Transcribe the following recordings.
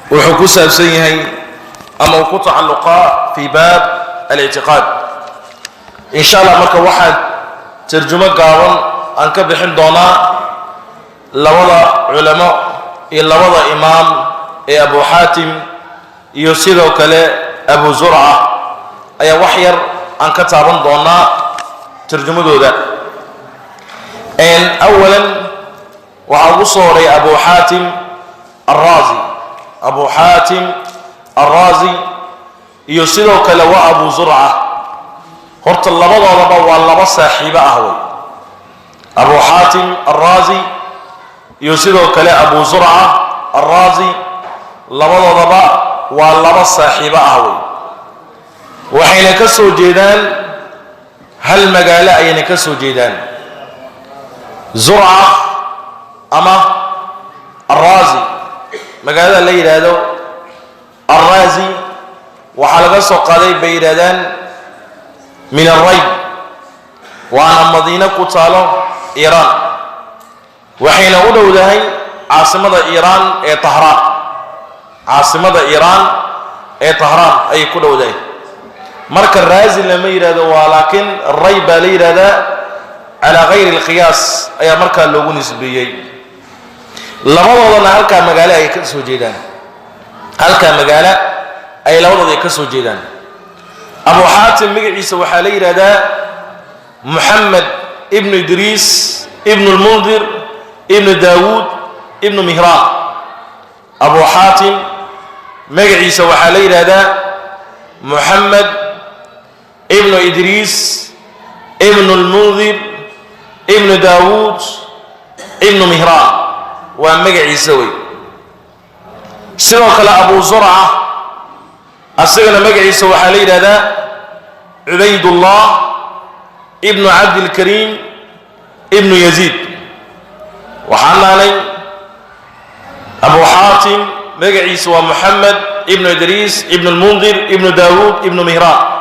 Wuxuu ku saabsan yahay ama uu ku tacalluqaa fi baab alictiqaad, insha Allah. Marka waxaa tarjumo gaaban aan ka bixin doonaa labada culamo iyo labada imaam ee Abu Xaatim iyo sidoo kale Abu Zurca ayaa wax yar aan ka taaban doonaa tarjumadooda. Awalan, waxaa ugu soo horay Abu Xaatim Alraazi. Abu Xaatim Alraazi iyo sidoo kale waa Abu Zurca. Horta labadoodaba waa laba saaxiibo ah wey. Abu Xaatim Alraazi iyo sidoo kale Abu Zurca Alraazi labadoodaba waa laba saaxiibo ah wey. Waxayna ka soo jeedaan hal magaalo ayayna ka soo jeedaan. Zurca ama Alraazi, magaalada la yidhaahdo Alraazi waxaa laga soo qaaday, bay yidhahdaan, min alray, waana madiino ku taalo Iiraan, waxayna u dhowdahay caasimada Iiraan ee Tahraan. Caasimada Iiraan ee Tahraan ayay ku dhowdahay. Marka Raazi lama yidhahdo, waa laakiin ray baa la yidhahdaa, calaa gayri alqiyaas ayaa markaa loogu nisbeeyey. Labadoodana halkaa magaalo ay ka soo jeedaan, halkaa magaalo ay labadooda ay ka soo jeedaan. Abu Xaatim magaciisa waxaa la yidhahdaa Muxamed ibnu Idriis ibnu Lmundir ibnu Daawuud ibnu Mihraan. Abu Xaatim magaciisa waxaa la yidhahdaa Muxamed ibnu Idriis ibnu Lmundir ibnu Daawuud ibnu Mihraan, waa magaciisa wey. Sidoo kale Abu Zurca asagana magaciisa waxaa la yidhahdaa Cubaydullah ibnu Cabdilkariim ibnu Yaziid. Waxaan naanay Abu Xaatim magaciisa waa Muxamed ibnu Idriis ibnu Lmundir ibnu Daawuud ibnu Mihraan.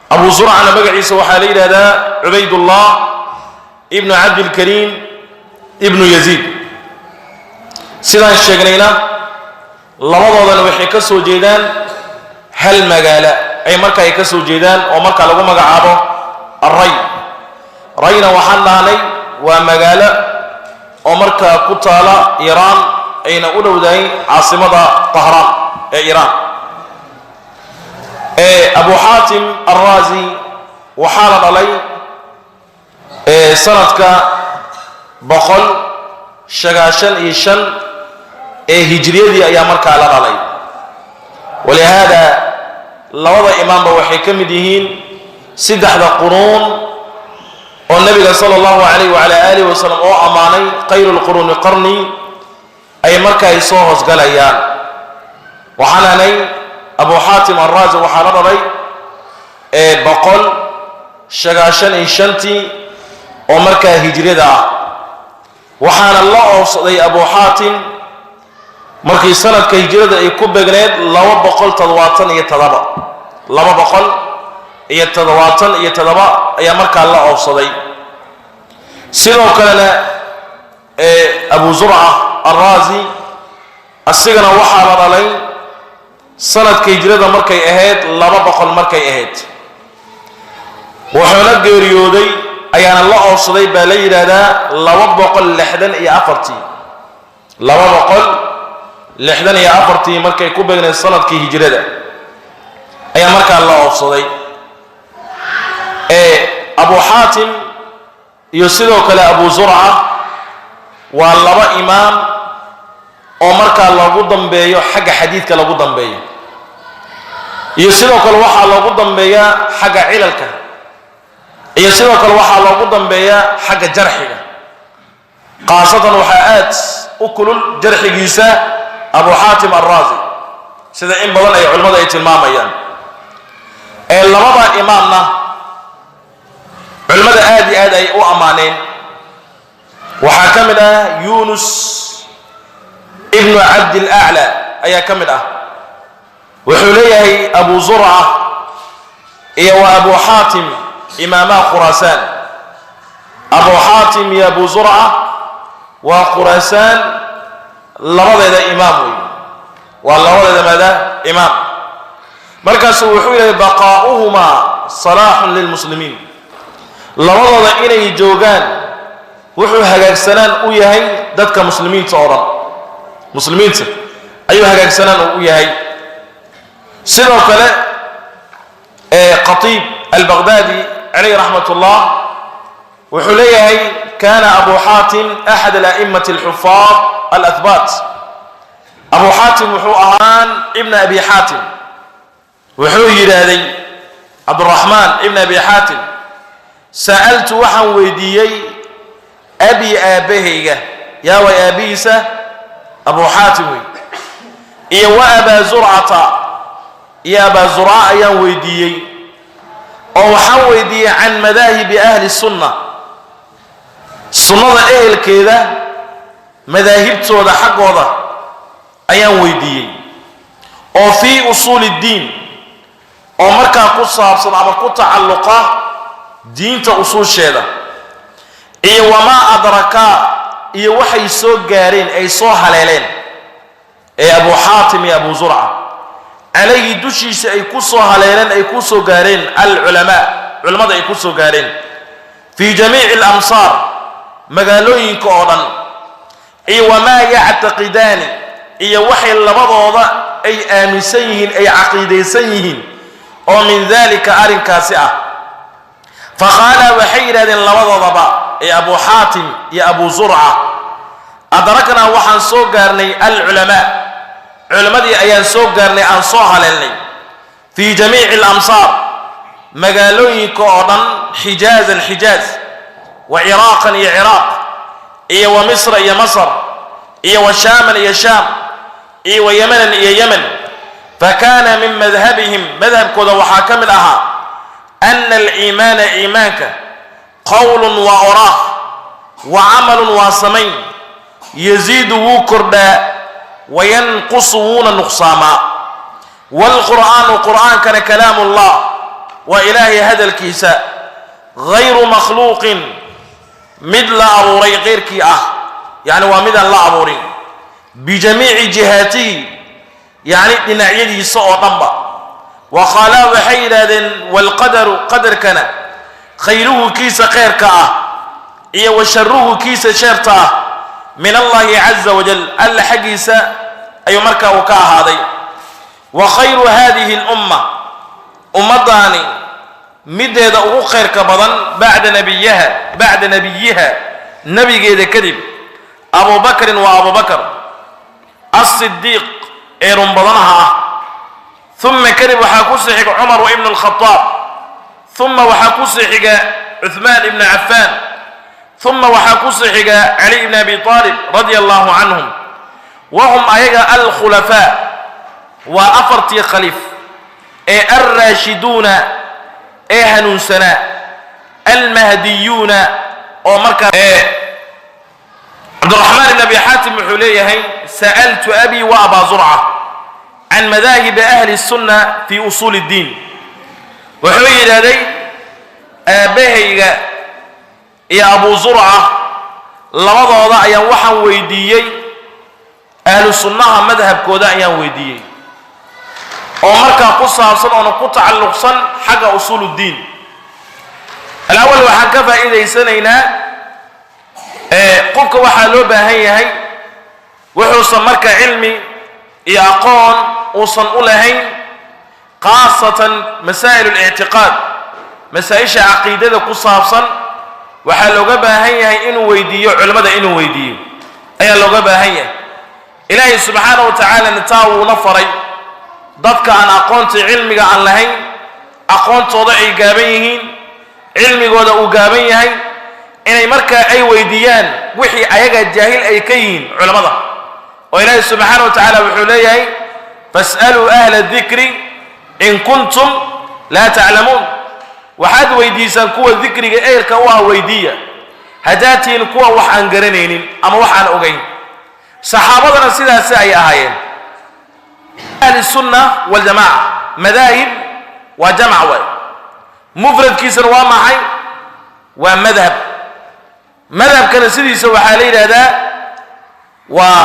Abu Zurcana magaciisa waxaa la yidhahdaa Cubaydullah ibnu Cabdilkariim ibnu Yaziid. Sidaan sheegnayna, labadoodana waxay ka soo jeedaan hal magaalo ay marka ay ka soo jeedaan, oo markaa lagu magacaabo Array. Rayna waxaan dhahnay waa magaalo oo markaa ku taala Iiraan, ayna u dhowdahay caasimada Tahraan ee Iiraan. Abu Xaatim Alraazi waxaa la dhalay sanadka 195 ee hijriyadii ayaa markaa la dhalay. Walihaada labada imaamba waxay ka mid yihiin saddexda quruun oo Nabiga sala Allahu calayh wacala aalihi wasalam oo ammaanay, khayru lquruuni qarni, ay marka ay soo hoosgalayaan. Waxaan hanay Abu Xaatim Alraazi waxaa la dhalay 195-tii oo markaa hijriyada ah, waxaana la oofsaday Abu Xaatim markii sanadka hijrada ay ku begneed 277. 277 ayaa markaa la oofsaday. Sidoo kalena Abu Zurca Alraazi asigana waxaa la dhalay sanadka hijrada markay ahayd 200 markay ahayd, wuxuuna geeriyooday ayaana la oofsaday baa la yidhaahdaa 264-tii. 264-tii markay ku beegneed sanadkii hijrada ayaa markaa la oofsaday. Abu Xaatim iyo sidoo kale Abu Zurca waa laba imaam oo markaa loogu dambeeyo xagga xadiidka lagu dambeeyo, iyo sidoo kale waxaa loogu dambeeyaa xagga cilalka, iyo sidoo kale waxaa loogu dambeeyaa xagga jarxiga. Khaasatan waxaa aad u kulul jarxigiisa Abu Xaatim Alraazi, sida in badan ay culimmadu ay tilmaamayaan. Ee labada imaamna culimmada aad iyo aad ay u ammaaneen. Waxaa ka mid ah Yunus ibnu Cabdilacla ayaa ka mid ah. Wuxuu leeyahay Abu Zurca iyo wa Abu Xaatim imaamaha Khuraasaan. Abu Xaatim iyo Abu Zurca waa Khuraasaan labadeeda imaam wey. Waa labadeeda maada imaam. Markaasuu wuxuu yidhahday baqaa'uhumaa salaaxun lilmuslimiin, labadooda inay joogaan wuxuu hagaagsanaan u yahay dadka muslimiinta oo dhan, muslimiinta ayuu hagaagsanaan u yahay. Sidoo kale Khatiib Albaqdaadi calayh raxmat ullah wuxuu leeyahay kana Abu Xaatim axad ala'immati alxufaad alahbaat. Abu Xaatim wuxuu ahaan Ibna Abi Xaatim, wuxuu yidhaahday Cabduraxmaan Ibn Abi Xaatim: sa'altu, waxaan weydiiyey, abi, aabbahayga. Yaa way aabbihiisa? Abu Xaatim wey. Iyo wa Abaa Zurcata, iyo Abaa Zurca ayaan weydiiyey, oo waxaan weydiiyey can madaahibi ahli sunna, sunnada ehelkeeda madaahibtooda xaggooda ayaan weydiiyey, oo fii usuuli ddiin, oo markaa ku saabsan ama ku tacalluqa diinta usuusheeda, iyo wamaa adrakaa, iyo waxay soo gaareen, ay soo haleeleen ee Abu Xaatim iyo Abu Zurca calayhi, dushiisa ay ku soo haleeleen, ay ku soo gaareen alculamaa, culimmada ay ku soo gaareen, fii jamiici alamsaar, magaalooyinka oo dhan, iyo wamaa yactaqidaani, iyo waxay labadooda ay aaminsan yihiin, ay caqiidaysan yihiin oo min dalika, arrinkaasi ah. Faqaala, waxay yidhahdeen labadoodaba ee Abu Xaatim iyo Abu Zurca: adraknaa, waxaan soo gaarnay, alculamaa, culimmadii ayaan soo gaarnay, aan soo haleelnay, fii jamiici alamsaar, magaalooyinka oo dhan, Xijaazan, Xijaaz, wa Ciraaqan, iyo Ciraaq, iyo wa Misra, iyo Masar, iyo wa Shaaman, iyo Shaam, iyo wa Yamanan, iyo Yemen. Fa kaana min madhabihim, madhabkooda waxaa ka mid ahaa, ana aliimaana, iimaanka, qowlun, waa oraah, wa camalun, waa samayn, yaziidu, wuu kordhaa, wayanqusu, wuuna nuqsaamaa, waalqur'aanu, qur'aankana, kalaam ullah, waa Ilaahay hadalkiisa, hayru makhluuqin, mid la abuuray keyrkii ah, yacni waa midaan la abuurin, bijamiici jihaatihi, yacni dhinacyadiisa oo dhanba. Wa qaalaa, waxay yidhaahdeen: waalqadaru, qadarkana, khayruhu, kiisa khayrka ah, iyo wa sharuhu, kiisa sheerta ah, min Allahi caza wajal, Alla xaggiisa ayuu markaa uu ka ahaaday. Wa khayru hadihi alumma, ummaddaani middeeda ugu khayrka badan, bacda nabiyaha, bacda nabiyiha, nabigeeda kadib, Abubakrin, waa Abubakar Asidiiq ee runbadanaha ah. Uma, kadib waxaa ku sii xiga Cumar ibnu Alkhadaab. Uma, waxaa ku sii xiga Cuthmaan ibnu Cafaan. Uma, waxaa ku sii xiga Cali ibn Abi Aalib radia allahu canhum. Wahum, ayaga, alkhulafaa, waa afartii khaliif ee alraashiduuna, ee hanuunsanaa, almahdiyuuna, oo markaa. Cabdiraxmaan ibn Abi Xaatim wuxuu leeyahay: sa'altu abi wa Abaa Zurca can madaahibi ahli sunna fi usuuli اddiin. Wuxuu yidhaahday: aabbahayga iyo Abu Zurca labadooda ayaan waxaan weydiiyey ahlu sunnaha madhabkooda ayaan weydiiyey, oo markaa ku saabsan oona ku tacalluqsan xagga usuul uddiin. Alawal, waxaan ka faa'iidaysanaynaa qofka waxaa loo baahan yahay wuxuusan marka cilmi iyo aqoon uusan u lahayn, khaasatan masaa'il alictiqaad, masaa-isha caqiidada ku saabsan, waxaa looga baahan yahay inuu weydiiyo culimmada, inuu weydiiyo ayaa looga baahan yahay. Ilaahay subxaana wa tacaalana taa wuuna faray. Dadka aan aqoonta cilmiga aan lahayn, aqoontooda ay gaaban yihiin, cilmigooda uu gaaban yahay, inay markaa ay weydiiyaan wixii ayaga jaahil ay ka yihiin culammada, oo Ilaahay subxaana wa tacaala wuxuu leeyahay: fas'aluu ahla dikri in kuntum laa taclamuun. Waxaad weydiisaan kuwa dikriga ehelka u ah, weydiiya haddaad tihiin kuwa wax aan garanaynin ama wax aan ogayn. Saxaabadana sidaasi ay ahaayeen, ahli sunna waljamaca. Madaahib waa jamc waay, mufradkiisana waa maxay? Waa madhab. Madhabkana sidiisa waxaa la yidhaahdaa waa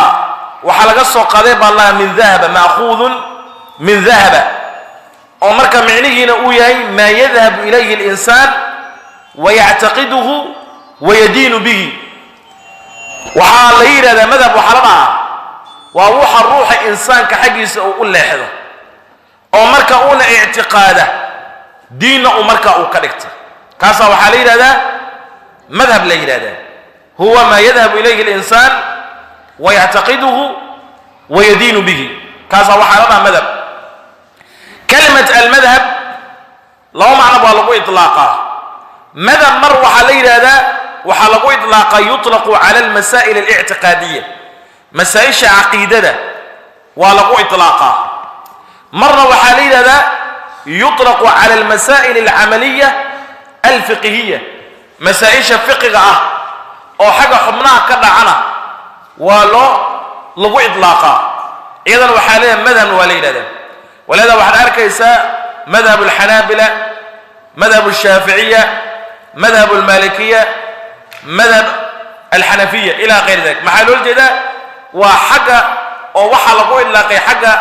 Waxaa laga soo qaaday baa laha min dahaba, ma'khuudun min dahaba, oo marka micnihiina uu yahay maa yadhabu ilayhi alinsaan wayactaqiduhu wayadiinu bihi. Waxaa la yidhahdaa madhab, waxaa la dhahaa waa waxa ruuxa insaanka xaggiisa uu u leexdo oo marka uuna ictiqaada, diinna uu marka uu ka dhigta, kaasaa waxaa la yidhahdaa madhab la yidhahdaa. Huwa maa yadhabu ilayhi alinsaan wayactaqiduhu wayadiinu bihi, kaasaa waxaa la dhahaa madhab. Kalimat almadhab laba macno baa lagu itlaaqaa. Madhab mar waxaa la yidhahdaa, waxaa lagu itlaaqaa, yutlaqu cala almasaa'il alictiqaadiya, masaa-isha caqiidada waa lagu itlaaqaa. Marna waxaa la yidhahdaa yutlaqu cala almasaa'il alcamaliya alfiqhiya, masaa-isha fiqiga ah oo xagga xubnaha ka dhacana waa loo lagu itlaaqaa. Iyadana waxaa leeyahay madhabna waa la yidhahdaa. Walihada waxaad arkaysaa madhab alxanaabila, madhab alshaaficiya, madhab almaalikiya, madhab alxanafiya, ila kayri dalik. Maxaa loola jeedaa? Waa xagga oo waxaa lagu idlaaqay xagga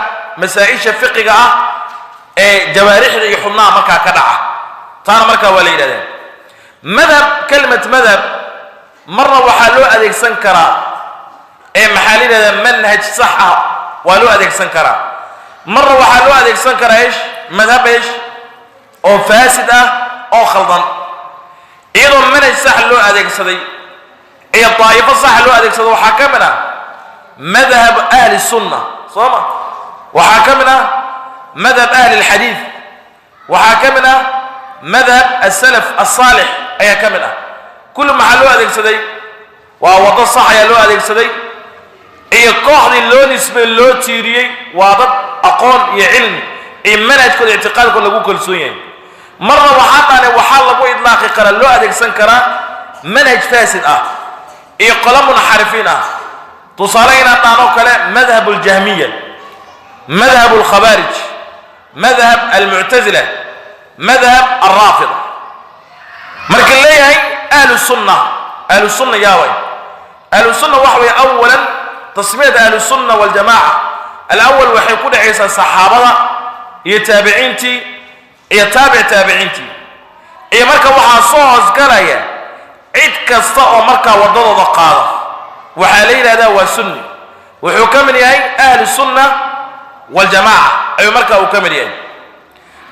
masaa-isha fiqiga ah ee jawaarixda iyo xubnaha markaa ka dhaca, taana markaa waa la yidhahdaa madhab. Kalimat madhab marna waxaa loo adeegsan karaa ee maxaa la yidhahdaa manhaj sax ah waa loo adeegsan karaa. Marna waxaa loo adeegsan karaa ish madhab ish oo faasid ah oo khaldan. Iyadoo manhaj sax loo adeegsaday iyo daa'ifo sax loo adeegsado, waxaa ka mid ah madhab ahli sunna, soo ma? Waxaa ka mid ah madhab ahli alxadiid, waxaa ka mid ah madhab asalaf alsaalix ayaa ka mid ah. Kulli maxaa loo adeegsaday? Waa waddo sax ayaa loo adeegsaday, iyo kooxdii loo nisbay loo tiiriyey waa dad aqoon iyo cilmi iyo manhajkooda ictiqaadkooda lagu kalsoon yahay. Marna waxaa dhahne waxaa lagu idlaaqi karaa, loo adeegsan karaa manhaj faasid ah iyo qolo munxarifiin ah. Tusaale inaan dhahnoo kale madhab aljahmiya, madhab alkhawaarij, madhab almuctasila, madhab alraafida. Marka leeyahay ahlu sunna, ahlu sunna yaaway? Ahlu sunna waxa weeye awalan tasmiyada ahlu sunna waljamaaca alawal waxay ku dhacaysaa saxaabada iyo taabiciintii iyo taabic taabiciintii, iyo marka waxaa soo hoosgalaya cid kasta oo markaa waddadooda qaada, waxaa la yidhahdaa waa sunni, wuxuu ka mid yahay ahlu sunna waljamaaca ayuu markaa uu ka mid yahay.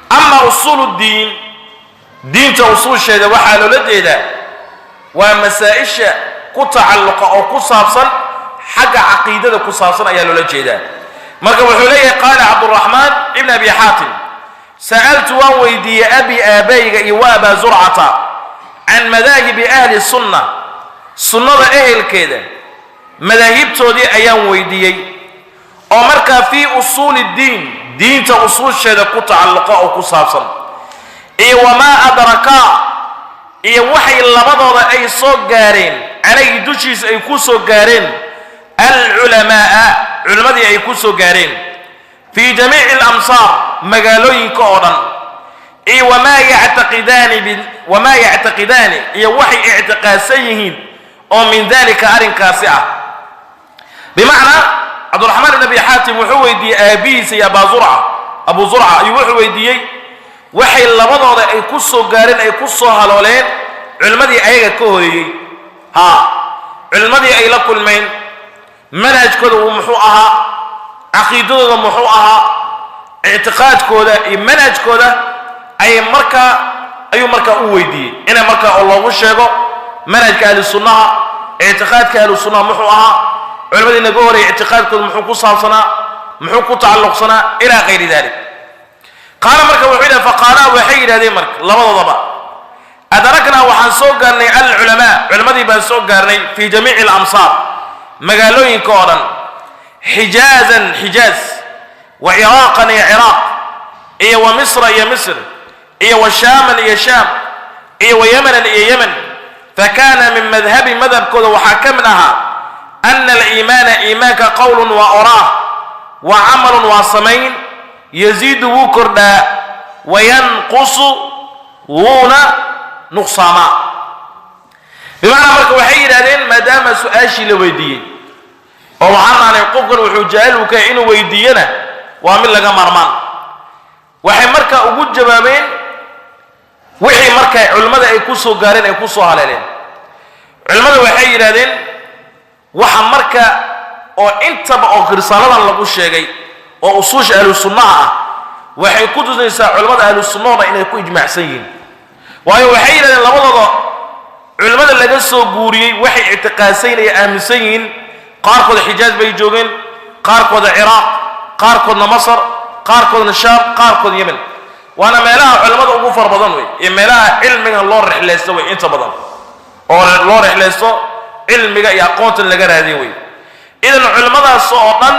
Ama usuul ddiin, diinta usuusheeda waxaa loola jeedaa waa masaa-isha ku tacalluqa oo ku saabsan xagga caqiidada ku saabsan ayaa loola jeedaa. Marka wuxuu leeyahay qaala Cabduraxmaan ibn Abi Xaatim: sa'altu, waan weydiiyey, abi, aabayga, iyo wa Abaa Zurcata can madaahibi ahli sunna, sunnada ehelkeeda madaahibtoodii ayaan weydiiyey oo markaa fii usuuli ddiin, diinta usuusheeda ku tacalluqa oo ku saabsan, iyo wamaa adrakaa, iyo waxay labadooda ay soo gaareen, calayhi, dushiisa ay ku soo gaareen, alculamaa'a, culimmadii ay ku soo gaareen, fii jamiici alamsaar, magaalooyinka oo dhan, iyo wamaa yactaqidaani, wamaa yactaqidaani, iyo waxay ictiqaadsan yihiin oo min dalika arrinkaasi ah. Bimacnaa Cabduraxmaan ibn Abi Xaatim wuxuu weydiiyey aabihiisa iyo Abaa Zurca, Abu Zurca ayuu wuxuu weydiiyey waxay labadooda ay ku soo gaareen, ay ku soo halooleen culimmadii ayaga ka horeeyey, haa, culimmadii ay la kulmeen, manhajkooda uu muxuu ahaa, caqiidadooda muxuu ahaa, ictiqaadkooda iyo manhajkooda ayay markaa ayuu markaa u weydiiyey inay markaa oo loogu sheego manhajka ahlu sunnaha, ictiqaadka ahlu sunnaha muxuu ahaa, culimmadii naga horreeyay ictiqaadkooda muxuu ku saabsanaa, muxuu ku tacalluqsanaa, ilaa kayri dalik. Qaala, marka wuxuu yidhaha, faqaalaa, waxay yidhahdeen marka labadoodaba: adraknaa, waxaan soo gaarnay, alculamaa, culimmadii baan soo gaarnay, fii jamiici alamsaar, magaalooyinka oo dhan, Xijaazan, Xijaaz, wa Ciraaqan, iyo Ciraaq, iyo wa Misra, iyo Misr, iyo wa Shaaman, iyo Shaam, iyo wa Yamanan, iyo Yemen. Fakana min madhabi, madhabkooda waxaa ka mid ahaa, ana aliimaana, iimaanka, qowlun, waa oraah, wa camalun, waa samayn, yaziidu, wuu kordhaa, wayanqusu, wuuna nuqsaamaa. Bimacnaa marka waxay yidhahdeen maadaama su-aashii la weydiiyey Oo waxaan nahnay qofkan wuxuu jaahil uu ka yahay inuu weydiiyana waa mid laga maarmaan. Waxay markaa ugu jawaabeen wixii markaa culimmada ay ku soo gaareen, ay ku soo haleeleen. Culimmada waxay yidhahdeen waxa marka oo intaba oo risaaladan lagu sheegay oo usuusha ahlu sunnaha ah waxay ku tusinaysaa culimmada ahlu sunnahooda inay ku ijmaacsan yihiin. Waayo waxay yidhahdeen labadooda culimmada laga soo guuriyey waxay ictiqaadsan ay aaminsan yihiin, qaarkooda Xijaaj bay joogeen, qaarkooda Ciraaq, qaarkoodna Masar, qaarkoodna Shaam, qaarkood Yemen. Waana meelaha culimmada ugu fara badan wey iyo meelaha cilmiga loo rixlaysto wey, inta badan oo loo rixlaysto cilmiga iyo aqoontan laga raadiyo wey. Idan culimmadaas oo dhan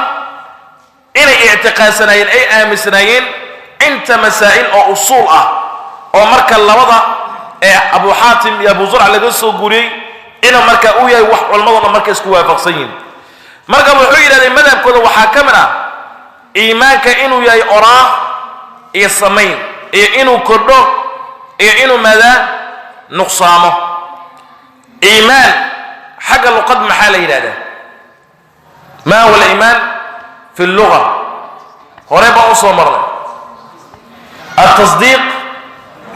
inay ictiqaadsanaayeen, ay aaminsanaayeen inta masaa'il oo usuul ah oo marka labada ee Abu Xaatim iyo Abu Zurc laga soo guuriyey inuu marka uu yahay wax culimmadoo dhan marka isku waafaqsan yihiin. Marka wuxuu yidhahdeen madhabkooda waxaa ka mid ah iimaanka inuu yahay oraah iyo samayn, iyo inuu kordho iyo inuu maadaa nuqsaamo. Iimaan xagga luqad maxaa la yidhahdaa? Ma huwa aliimaan fi lluga? Hore baan usoo marnay, altasdiiq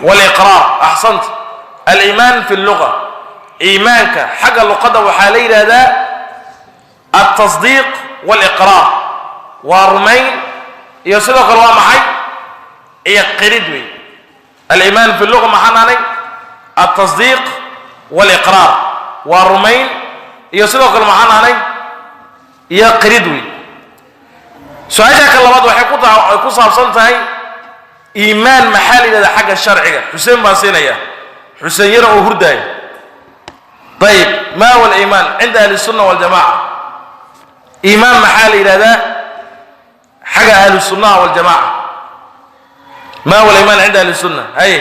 waliqraar. Axsant. Aliimaan fi lluga, iimaanka xagga luqadda waxaa la yidhahdaa altasdiiq waliqraar, waa rumayn iyo sidoo kale waa maxay? Iyo qirid wey. Aliimaan fi lluga maxaa naanay? Altasdiiq waliqraar, waa rumayn iyo sidoo kale maxaa naanay? Iyo qirid wey. Su-aasha ka labaad waxay ku tahay, ay ku saabsan tahay iimaan maxaa la yidhahdaa xagga sharciga? Xuseen baan siinaya, Xuseen yara oo hurdaaya. Ayib, ma huwa aliimaan cinda ahli sunna waljamaca? Iimaan maxaa la yidhahdaa xagga ahlu sunnaha waljamaca? Ma huwa aliimaan cinda ahli sunna? Haye,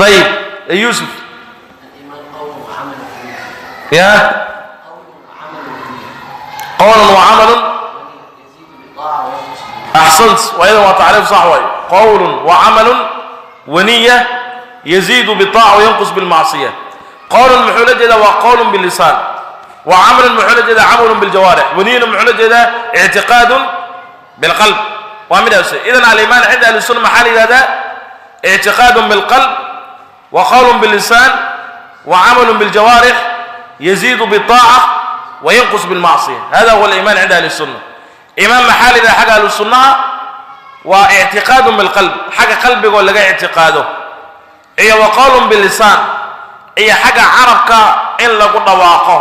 ayib, Yuusuf. Ya, qowl وعمل. أحسنت، وأيضا waa tacriif sax waayo. قول وعمل ونية يزيد بالطاعة وينقص بالمعصية. قول muxuu la jeedaa? Waa qowl باللسان. وعمل muxuu la jeedaa? عمل بالجوارح. ونية muxuu la jeedaa? اعتقاد بالقلب. Waa midaas. إذن الإيمان عند أهل السنة maxaa la yidhahdaa? اعتقاد بالقلب وقول باللسان وعمل بالجوارح يزيد بالطاعة وينقص بالمعصية. هذا هو الإيمان عند أهل السنة. إيمان maxaa la yidhahdaa xagga ahlu sunnaha? Waa ictiqaadun bilqalb, xagga qalbigoo laga ictiqaado, iyo wa qowlun bilisaan, iyo xagga carabka in lagu dhawaaqo,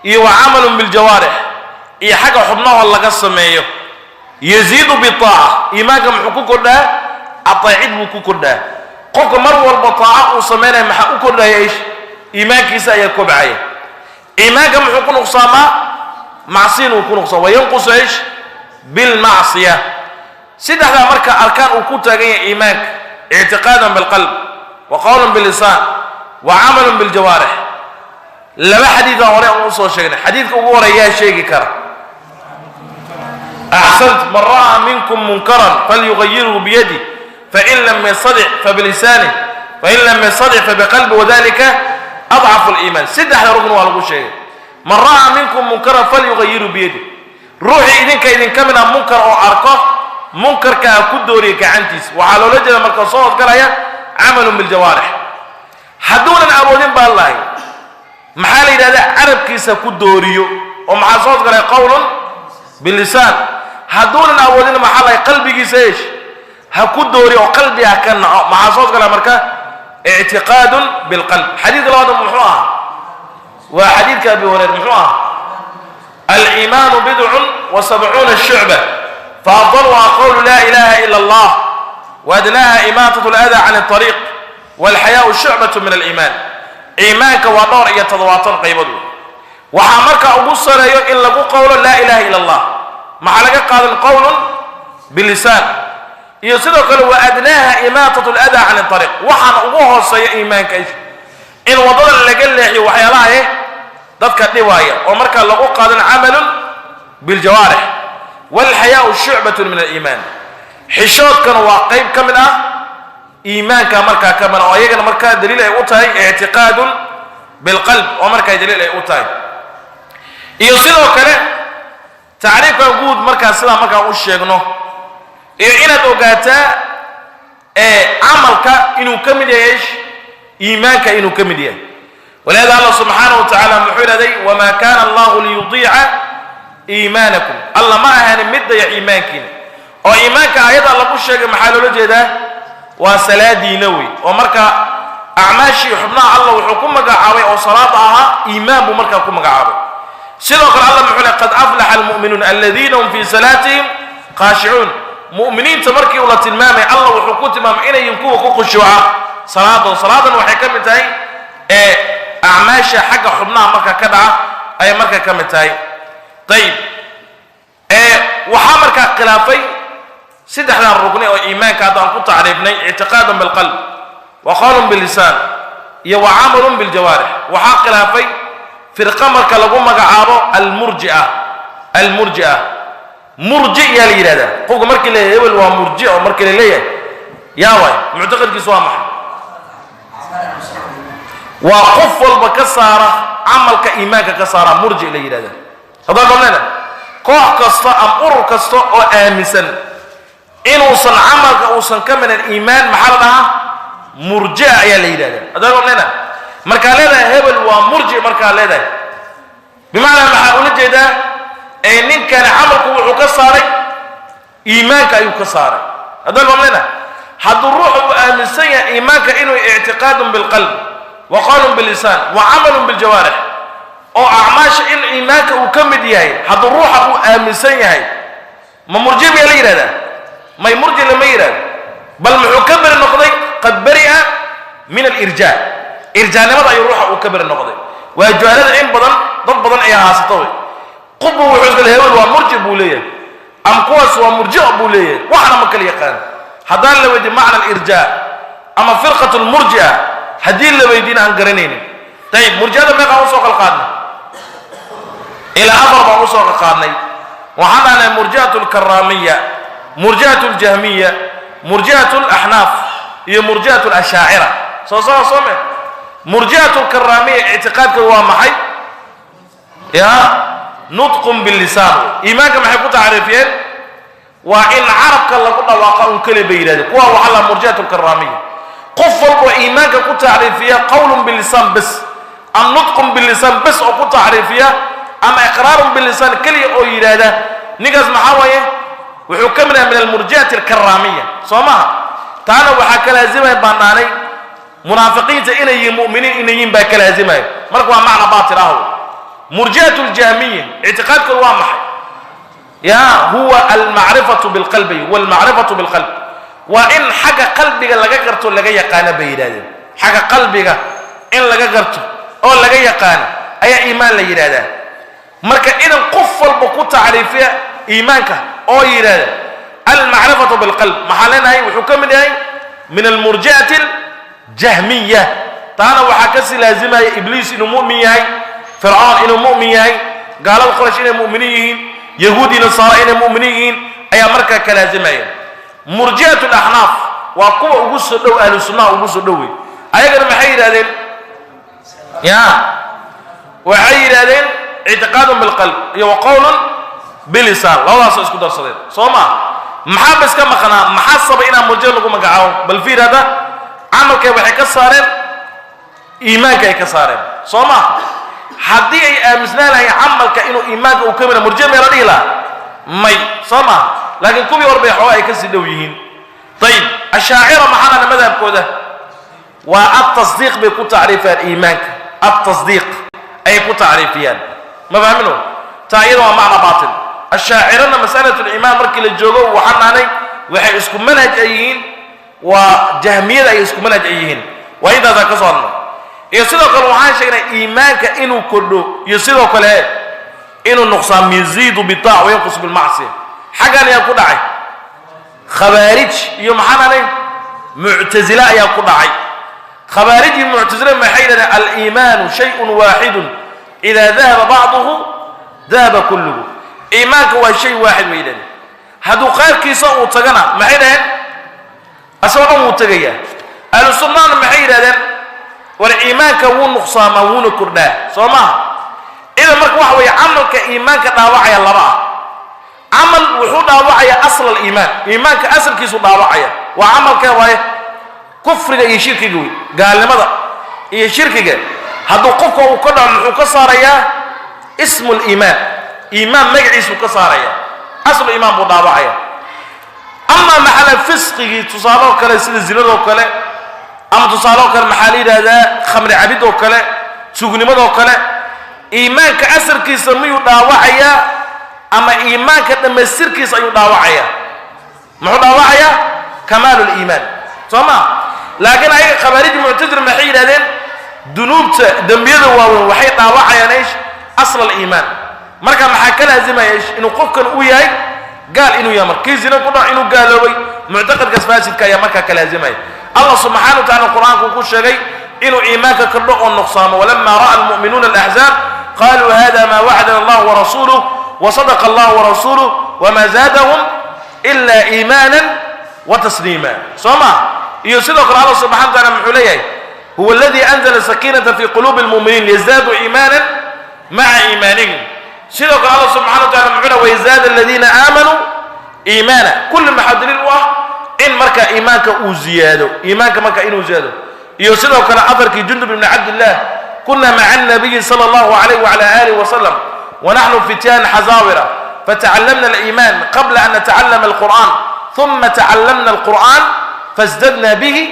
iyo wa camalun biljawaarix, iyo xagga xubnahoo laga sameeyo. Yaziidu bitaaca. Iimaanka muxuu ku kordhaa? Ateecid buu ku kordhaa. Qofka mar walba taaca uu samaynaya maxaa u kordhaya? Ish, iimaankiisa ayaa kobcaya. Iimaanka muxuu ku nuqsaamaa? Macsiyin uu ku nuqsaama. Wayanqusu ish? Bilmacsiya. Saddexdaa marka arkaan uu ku taagan yahay iimaanka: ictiqaadan bilqalb wa qowlan bilisaan wa camalun biljawaarix. Laba xadiidaa hore aan usoo sheegnay. Xadiidka ugu horeeyaa sheegi kara? Axsant. Man ra'aa minkum munkaran falyugayirhu biyadih, fain lam yastadic fabilisanih, fain lam yastadic fabiqalbi, wadalika adcafu liimaan. Saddexda rugn waa lagu sheegay. Man ra'aa minkum munkaran falyugayirhu biyadih, ruuxii idinka idinka mid ah munkar oo arko, munkarka ha ku dooriya gacantiisa. Waxaa loola jeeda marka soo odgalaya camalun biljawaarix. Hadduunan awoodin baan lahay, maxaa la yidhahdaa? Carabkiisa ku dooriyo, oo maxaa soo odgalaya? Qowlun bilisaan. Hadduunan awoodin, maxaa lahay? Qalbigiisa eesh ha ku dooriyo oo qalbi ha ka naco. Maxaa soo odgalaya marka? Ictiqaadun bilqalb. Xadiidka labaad muxuu ahaa? Waa xadiidka Abi Hurayra. Muxuu ahaa? Aliimaanu bidcun wa sabcuuna shucba, faafdaluha qowlu laa ilaha ila Allah, waadnaaha imaatatu aladaa can alطariiq, walxayaau shucbatu min aliimaan. Iimaanka waa dhowr iyo toddobaatan qaybood wey. Waxaa marka ugu sareeyo in lagu qowlo laa ilaha ila Allah. Maxaa laga qaadan? Qowlun bilisaan. Iyo sidoo kale wa adnaaha imaatatu aladaa can alariiq, waxaana ugu hooseeya iimaanka in waddada laga leexiyo waxyaalaha dadka dhibaaya, oo markaa lagu qaadan camalun biljawaarix. Walxayaau shucbatun min aliimaan, xishoodkana waa qayb ka mid ah iimaanka markaa ka mid ah, oo iyagana markaa daliil ay u tahay ictiqaadun Bilqalb oo markaa daliil ay u tahay. Iyo sidoo kale tacriifka guud markaa sidaa markaan u sheegno, iyo inaad ogaataa ee camalka inuu ka mid yahay iimaanka inuu ka mid yahay. Walihada Allah subxaanahu wa tacaala muxuu yidhahday: "Wamaa kaana Allahu liyudiica iimaanakum." Alla ma ahaanin mid dayac iimaankiina. Oo iimaanka aayadda lagu sheegay maxaa loola jeedaa? Waa salaadiina wey. Oo marka acmaashii xubnaha Allah wuxuu ku magacaabay oo salaada ahaa iimaan buu markaa ku magacaabay. Sidoo kale Allah muxuu leey: "Qad aflaxa almu'minuun aladiina hum fii salaatihim khaashicuun." Mu'miniinta markii uu la tilmaamay, Allah wuxuu ku tilmaamay inayin kuwa ku khushuuca salaadood. Salaadan waxay ka mid tahay ee acmaasha xagga xubnaha marka ka dhaca ayay marka ka mid tahay. Ayib, ee waxaa markaa khilaafay saddexdan rugni oo iimaanka hadda aan ku tacriifnay, ictiqaadan bilqalb wa qowlun bilisaan iyo wa camalun biljawaarix. Waxaa khilaafay firqa marka lagu magacaabo almurjia. Almurjia, murji yaa la yidhahdaa qofka markii la hebel waa murji oo markii la leeyahay, yaa waay muctaqadkiisu waa maxay? Waa qof walba ka saara camalka iimaanka ka saara murji la yidhahdaa. Haddaan qabnayna, koox kasta ama urur kasta oo aaminsan inuusan camalka uusan ka minan iimaan, maxaa la dhahaa? Murjia ayaa la yidhahdaa. Haddaan qabnayna, markaa leedahay hebel waa murji, markaa leedahay bimacnaa maxaa ula jeedaa? Ee ninkani camalku wuxuu ka saaray iimaanka ayuu ka saaray. Haddaan qabnayna, hadduu ruuxu uu aaminsan yahay iimaanka inuu ictiqaadun bilqalb wa qowlun bilisaan wa camalun biljawaarix, oo acmaasha in iimaanka uu ka mid yahay, hadduu ruuxa uu aaminsan yahay, ma murji miyaa la yidhahdaa? May, murji lama yidhahdo. Bal muxuu ka beri noqday? Qad bari'a min alirjaa. Irjaanimada ayuu ruuxa uu ka beri noqday. Waa juhalada in badan dad badan ayaa haasata wey. Qubbu wuxuu iskale hebel waa murji buu leeyahay ama kuwaas waa murjic buu leeyahay, waxna ma kala yaqaan. Haddaan la weydiin macna alirjaa ama firqat lmurji'a, haddii la weydiina aan garanaynin. Ayib, murji'ada meeqaan usoo kala qaadnay? Ilaa afar baan usoo kala qaadnay. Waxaan dhahnay murji'atu alkaraamiya, murji'atu aljahmiya, murji'atu alaxnaaf iyo murji'atu alashaacira. Soo soo soome. Murji'atu alkaraamiya ictiqaadka waa maxay? Ya nutqun billisaan. Iimaanka maxay ku tacriifiyeen? Waa in carabka lagu dhawaaqa un keli bay yidhahdeen. Kuwa waxaa la murji'atu alkaraamiya, qof walba iimaanka ku tacriifiya qowlun bilisaan bes am nutqun bilisaan bes oo ku tacriifiya ama iqraarun bilisaan keliya oo yidhaahda, ninkaas maxaa waaye? Wuxuu ka mid yahay min almurji'ati alkaraamiya. Soo maha? Taana waxaa ka laazimaya baan dhaanay munaafiqiinta inay yihiin mu'miniin inay yihiin baa ka laazimaya. Marka waa macna baatil ah. Murji'atu aljahmiya ictiqaadkoodu waa maxay? Ya huwa almacrifatu bilqalbi, huwa almacrifatu bilqalb. Waa in xagga qalbiga laga garto, laga yaqaano bay yidhahdeen. Xagga qalbiga in laga garto oo laga yaqaano ayaa iimaan la yidhahdaa. Marka idan qof walba ku tacriifiya iimaanka oo yidhahda almacrifatu bilqalb, maxaa leenahay? Wuxuu ka mid yahay min almurji'ati aljahmiya. Taana waxaa kasii laazimaya Ibliis inuu mu'min yahay, Fircoon inuu mu'min yahay, gaalada Quraysh inay mu'miniin yihiin, Yahuudi Nasaara inay mu'miniin yihiin ayaa markaa ka laazimaya. Murji'atu alaxnaaf waa kuwa ugu soo dhow ahlu sunnaha ugu soo dhow wey. Ayagana maxay yidhahdeen? Ya waxay yidhahdeen ictiqaadun bilqalb iyo wa qowlun bilisaan, labadaasoo isku darsadeen. Soo maa? Maxaa ba iska maqnaa? Maxaa sabay inaan murji'a lagu magacaabo? Bal fiir hadda, camalkay waxay ka saareen iimaanka ay ka saareen. Soo maa? Haddii ay aaminsanaan lahayn camalka inuu iimaanka uu ka mida, murji'a meela dhihi lahaa may. Soo maa? Laakiin kuwii hor bay xooga ay kasii dhow yihiin. Ayib, ashaacira maxaa dhana madhabkooda? Waa altasdiiq bay ku tacriifiyaan iimaanka, altasdiiq ayay ku tacriifiyaan. Ma fahmino? Taa iyada waa macna baatil. Ashaacirana masalatu liimaan markii la joogo, waxaan dhahnay waxay isku manhaj ay yihiin waa jahmiyada ay isku manhaj ay yihiin. Waa intaasaan ka soo hadlay. Iyo sidoo kale waxaan sheegnay iimaanka inuu kordho iyo sidoo kale inuu nuqsaan, yaziidu bitaac wayanqus bilmacsiya. Xaggan ayaa ku dhacay khawaarij iyo maxaan dhahnay muctasile ayaa ku dhacay. Khawaarij iyo muctasile maxay yidhahdeen? Aliimaanu shayun waaxidun, idaa dahaba bacduhu dahaba kulluhu. Iimaanka waa shay waaxid bay yidhahdeen, hadduu qaarkiisa uu tagana maxay dhaheen? Asagoo dhan wuu tegayaa. Ahlu sunnahna maxay yidhahdeen? War iimaanka wuu nuqsaamaa wuuna kordhaa, soo maaha? Idan marka waxa weeye camalka iimaanka dhaawacaya laba ah. Camal wuxuu dhaawacayaa asl aliimaan, iimaanka asalkiisu dhaawacaya. Waa camalka waaye kufriga iyo shirkiga wey, gaalnimada iyo shirkiga. Hadduu qofka uu ka dhaco, muxuu ka saarayaa? Ismu liimaan, iimaan magaciisuu ka saaraya, aslu iimaan buu dhaawacaya. Ama maxala fisqigii, tusaaloo kale sida zinadoo kale, ama tusaaloo kale maxaa la yidhahdaa khamri cabidoo kale, tuugnimadoo kale, iimaanka asalkiisa miyuu dhaawacayaa ama iimaanka dhammaystirkiisa ayuu dhaawacayaa? Muxuu dhaawacayaa? Kamaalu liimaan, soo ma? Laakiin ayaga khawaarij, muctazila maxay yidhahdeen? Dunuubta, dembiyada waaweyn waxay dhaawacayaan ish? Asl aliimaan. Marka maxaa ka laazimaya ish? Inuu qofkan uu yahay gaal, inuu yahay markii zina ku dhaco inuu gaaloobay. Muctaqadkaas faasidka ayaa markaa ka laazimaya. Allah subxaana wa tacala qur-aanku ku sheegay inuu iimaanka kordho oo nuqsaamo: walama ra'a almu'minuuna alaxzaab qaluu hada ma wacdana allah warasuuluh wasadaqa allah warasuuluh wama zaadahum ila iimaana wa tasliima, soo ma? Iyo sidoo kale Allah subxana wa tacala muxuu leeyahay? Huwa aladi anzala sakiinata fi quluubi almu'miniin liyazdaduu iimaana maca iimaanihim. Sidoo kale Allah subxana wa tacala muxuu leeyahay: wayazaada aladiina aamanuu iimaana. Kulli maxaa daliil u ah? In marka iimaanka uu ziyaado, iimaanka marka inuu ziyaado. Iyo sidoo kale afarkii Jundub ibni Cabdillah: kuna maca annabiyi sala allahu alayh wacala alihi wasalam wanaxnu fityaan xazaawira, fatacallamna aliiman qabla an natacallama alqur'an, uma tacallamna alqur'an fasdadna bihi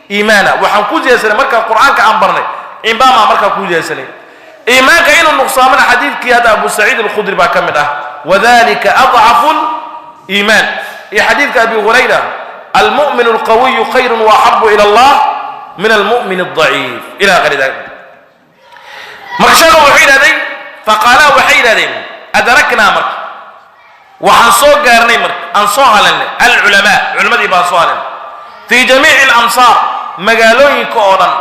iimaana. Waxaan ku ziyadsanay markaa qur'aanka aan barnay, imbaamaa markaa ku ziyadsanay. Iimaanka inuu nuqsaamana xadiidkii hadda Abu Saciid Alkhudri baa ka mid ah, wadalika adcafu liimaan, iyo xadiidka Abi Hurayra: almu'min alqawiyu khayrun waaxabu ila allah min almu'min aldaciif, ila gayri dalik. Marka sheekhu wuxuu yidhahday, faqaalaa, waxay yidhahdeen adraknaa, marka waxaan soo gaarnay, marka aan soo halanay alculamaa, culimmadii baan soo halanay, fii jamiici alamsaar, magaalooyinka oo dhan,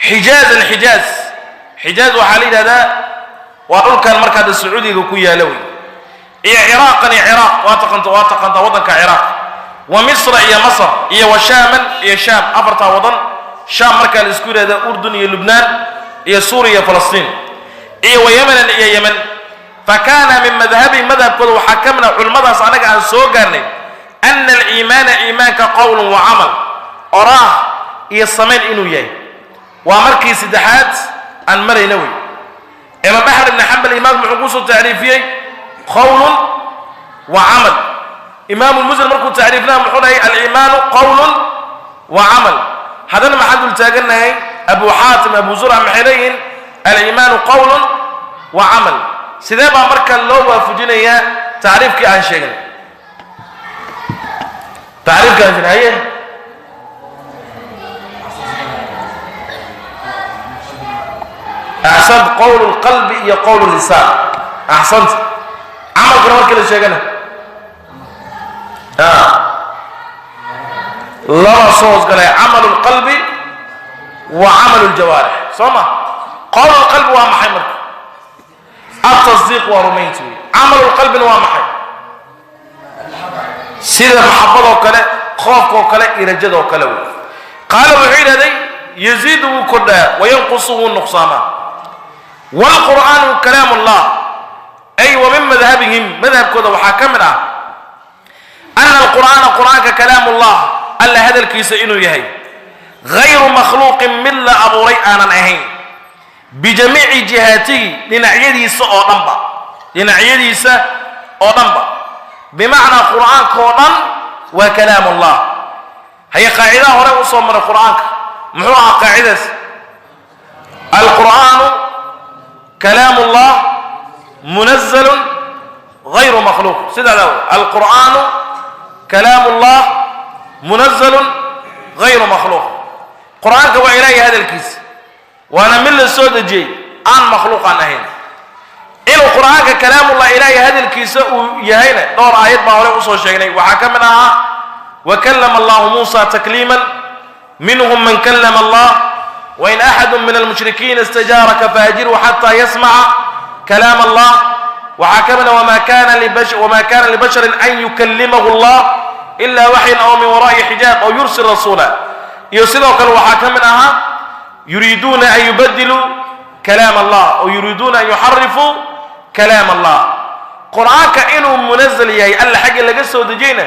xijaazan, xijaaz. Xijaaz waxaa la yidhahdaa waa dhulkan marka hadda Sacuudiga ku yaala wey, iyo Ciraaqan, iyo Ciraaq waa taqanta, waa taqantaa waddanka Ciraaq, wa Misra, iyo Masar, iyo wa Shaaman, iyo Shaam. Afartaa waddan, Shaam markaa la isku yidhahda Urdun iyo Lubnaan iyo Suuriya iyo Falastiin, iyo wa Yemanan, iyo Yemen. Fa kaana min madhabihim, madhabkooda waxaa ka mid ah culimmadaas anaga aan soo gaarnay, ana aliimaana, iimaanka, qowlun wa camal, oraah iyo samayn inuu yahay. Waa markii saddexaad aan marayna wey. Imaam Axmed ibni Xambal iimaanku muxuu kusoo tacriifiyey? Qowlun wa camal. Imaamu Muslim markuu tacriifnaa muxuu dhahay? Aliimaanu qowlun wa camal. Haddana maxaan dul taagannahay? Abu Xaatim, Abu Zurca maxay leeyihiin? Aliimaanu qowlun wa camal. Sidee baa marka loo waafajinayaa tacriifkii aan sheegnay? Tacriifkii aan sheegnay, haye. Axsant, qowl lqalbi iyo qowl lisaan, axsant. Camalkuna markii la sheegana laba soo hosgalay: camal lqalbi wa camal ljawaarix, soo ma? Qowl lqalbi waa maxay marka? Altasdiiq, waa rumaynti wey. Camal lqalbina waa maxay? Sida maxabadoo kale, khoofkaoo kale iyo rajadoo kale wey. Qaala, wuxuu yidhahday: yaziidu, wuu kordhaa, wayanqusu, wuu nuqsaamaa. Waalqur'aanu kalaam allah. Ay wa min madhabihim, madhabkooda waxaa ka mid ah, ana alqur'aana, qur'aanka, kalaam ullah, alla hadalkiisa inuu yahay, hayru makhluuqin, mid la abuuray aanan ahayn, bijamiici jihaatihi, dhinacyadiisa oo dhanba, dhinacyadiisa oo dhanba. Bimacnaa qur'aanka oo dhan waa kalaam ullah. Haye, qaacidaha hore u soo maray qur'aanka muxuu ahaa qaacidaas? Alqur'aanu kalaam ullah munazalun hayru makhluuq. Sidaa alqur'aanu kalaam ullah munazalun hayru makhluuq. Qur'aanka waa Ilaahay hadalkiisa, waana mid la soo dejiyey, aan makhluuq aan ahayn. Inuu qur'aanka kalaamullah, Ilaahay hadalkiisa uu yahayna dhowr aayad baa hore usoo sheegnay. Waxaa ka mid ahaa: wakallama allahu Muusa takliiman, minhum man kallama allah, wain axadu min almushrikiina istajaaraka faajirhu xataa yasmaca kalaam allah. Waxaa ka mid ah: wama kana libasharin an yukallimahu allah ila waxyan aw min waraa'i xijaab aw yursil rasuula. Iyo sidoo kale waxaa ka mid ahaa Yuriiduuna an yubadiluu kalaam Allah oo yuriiduuna an yuxarifuu kalaam Allah. Qur-aanka inuu munazal yahay, alla xagga laga soo dejiyeyna,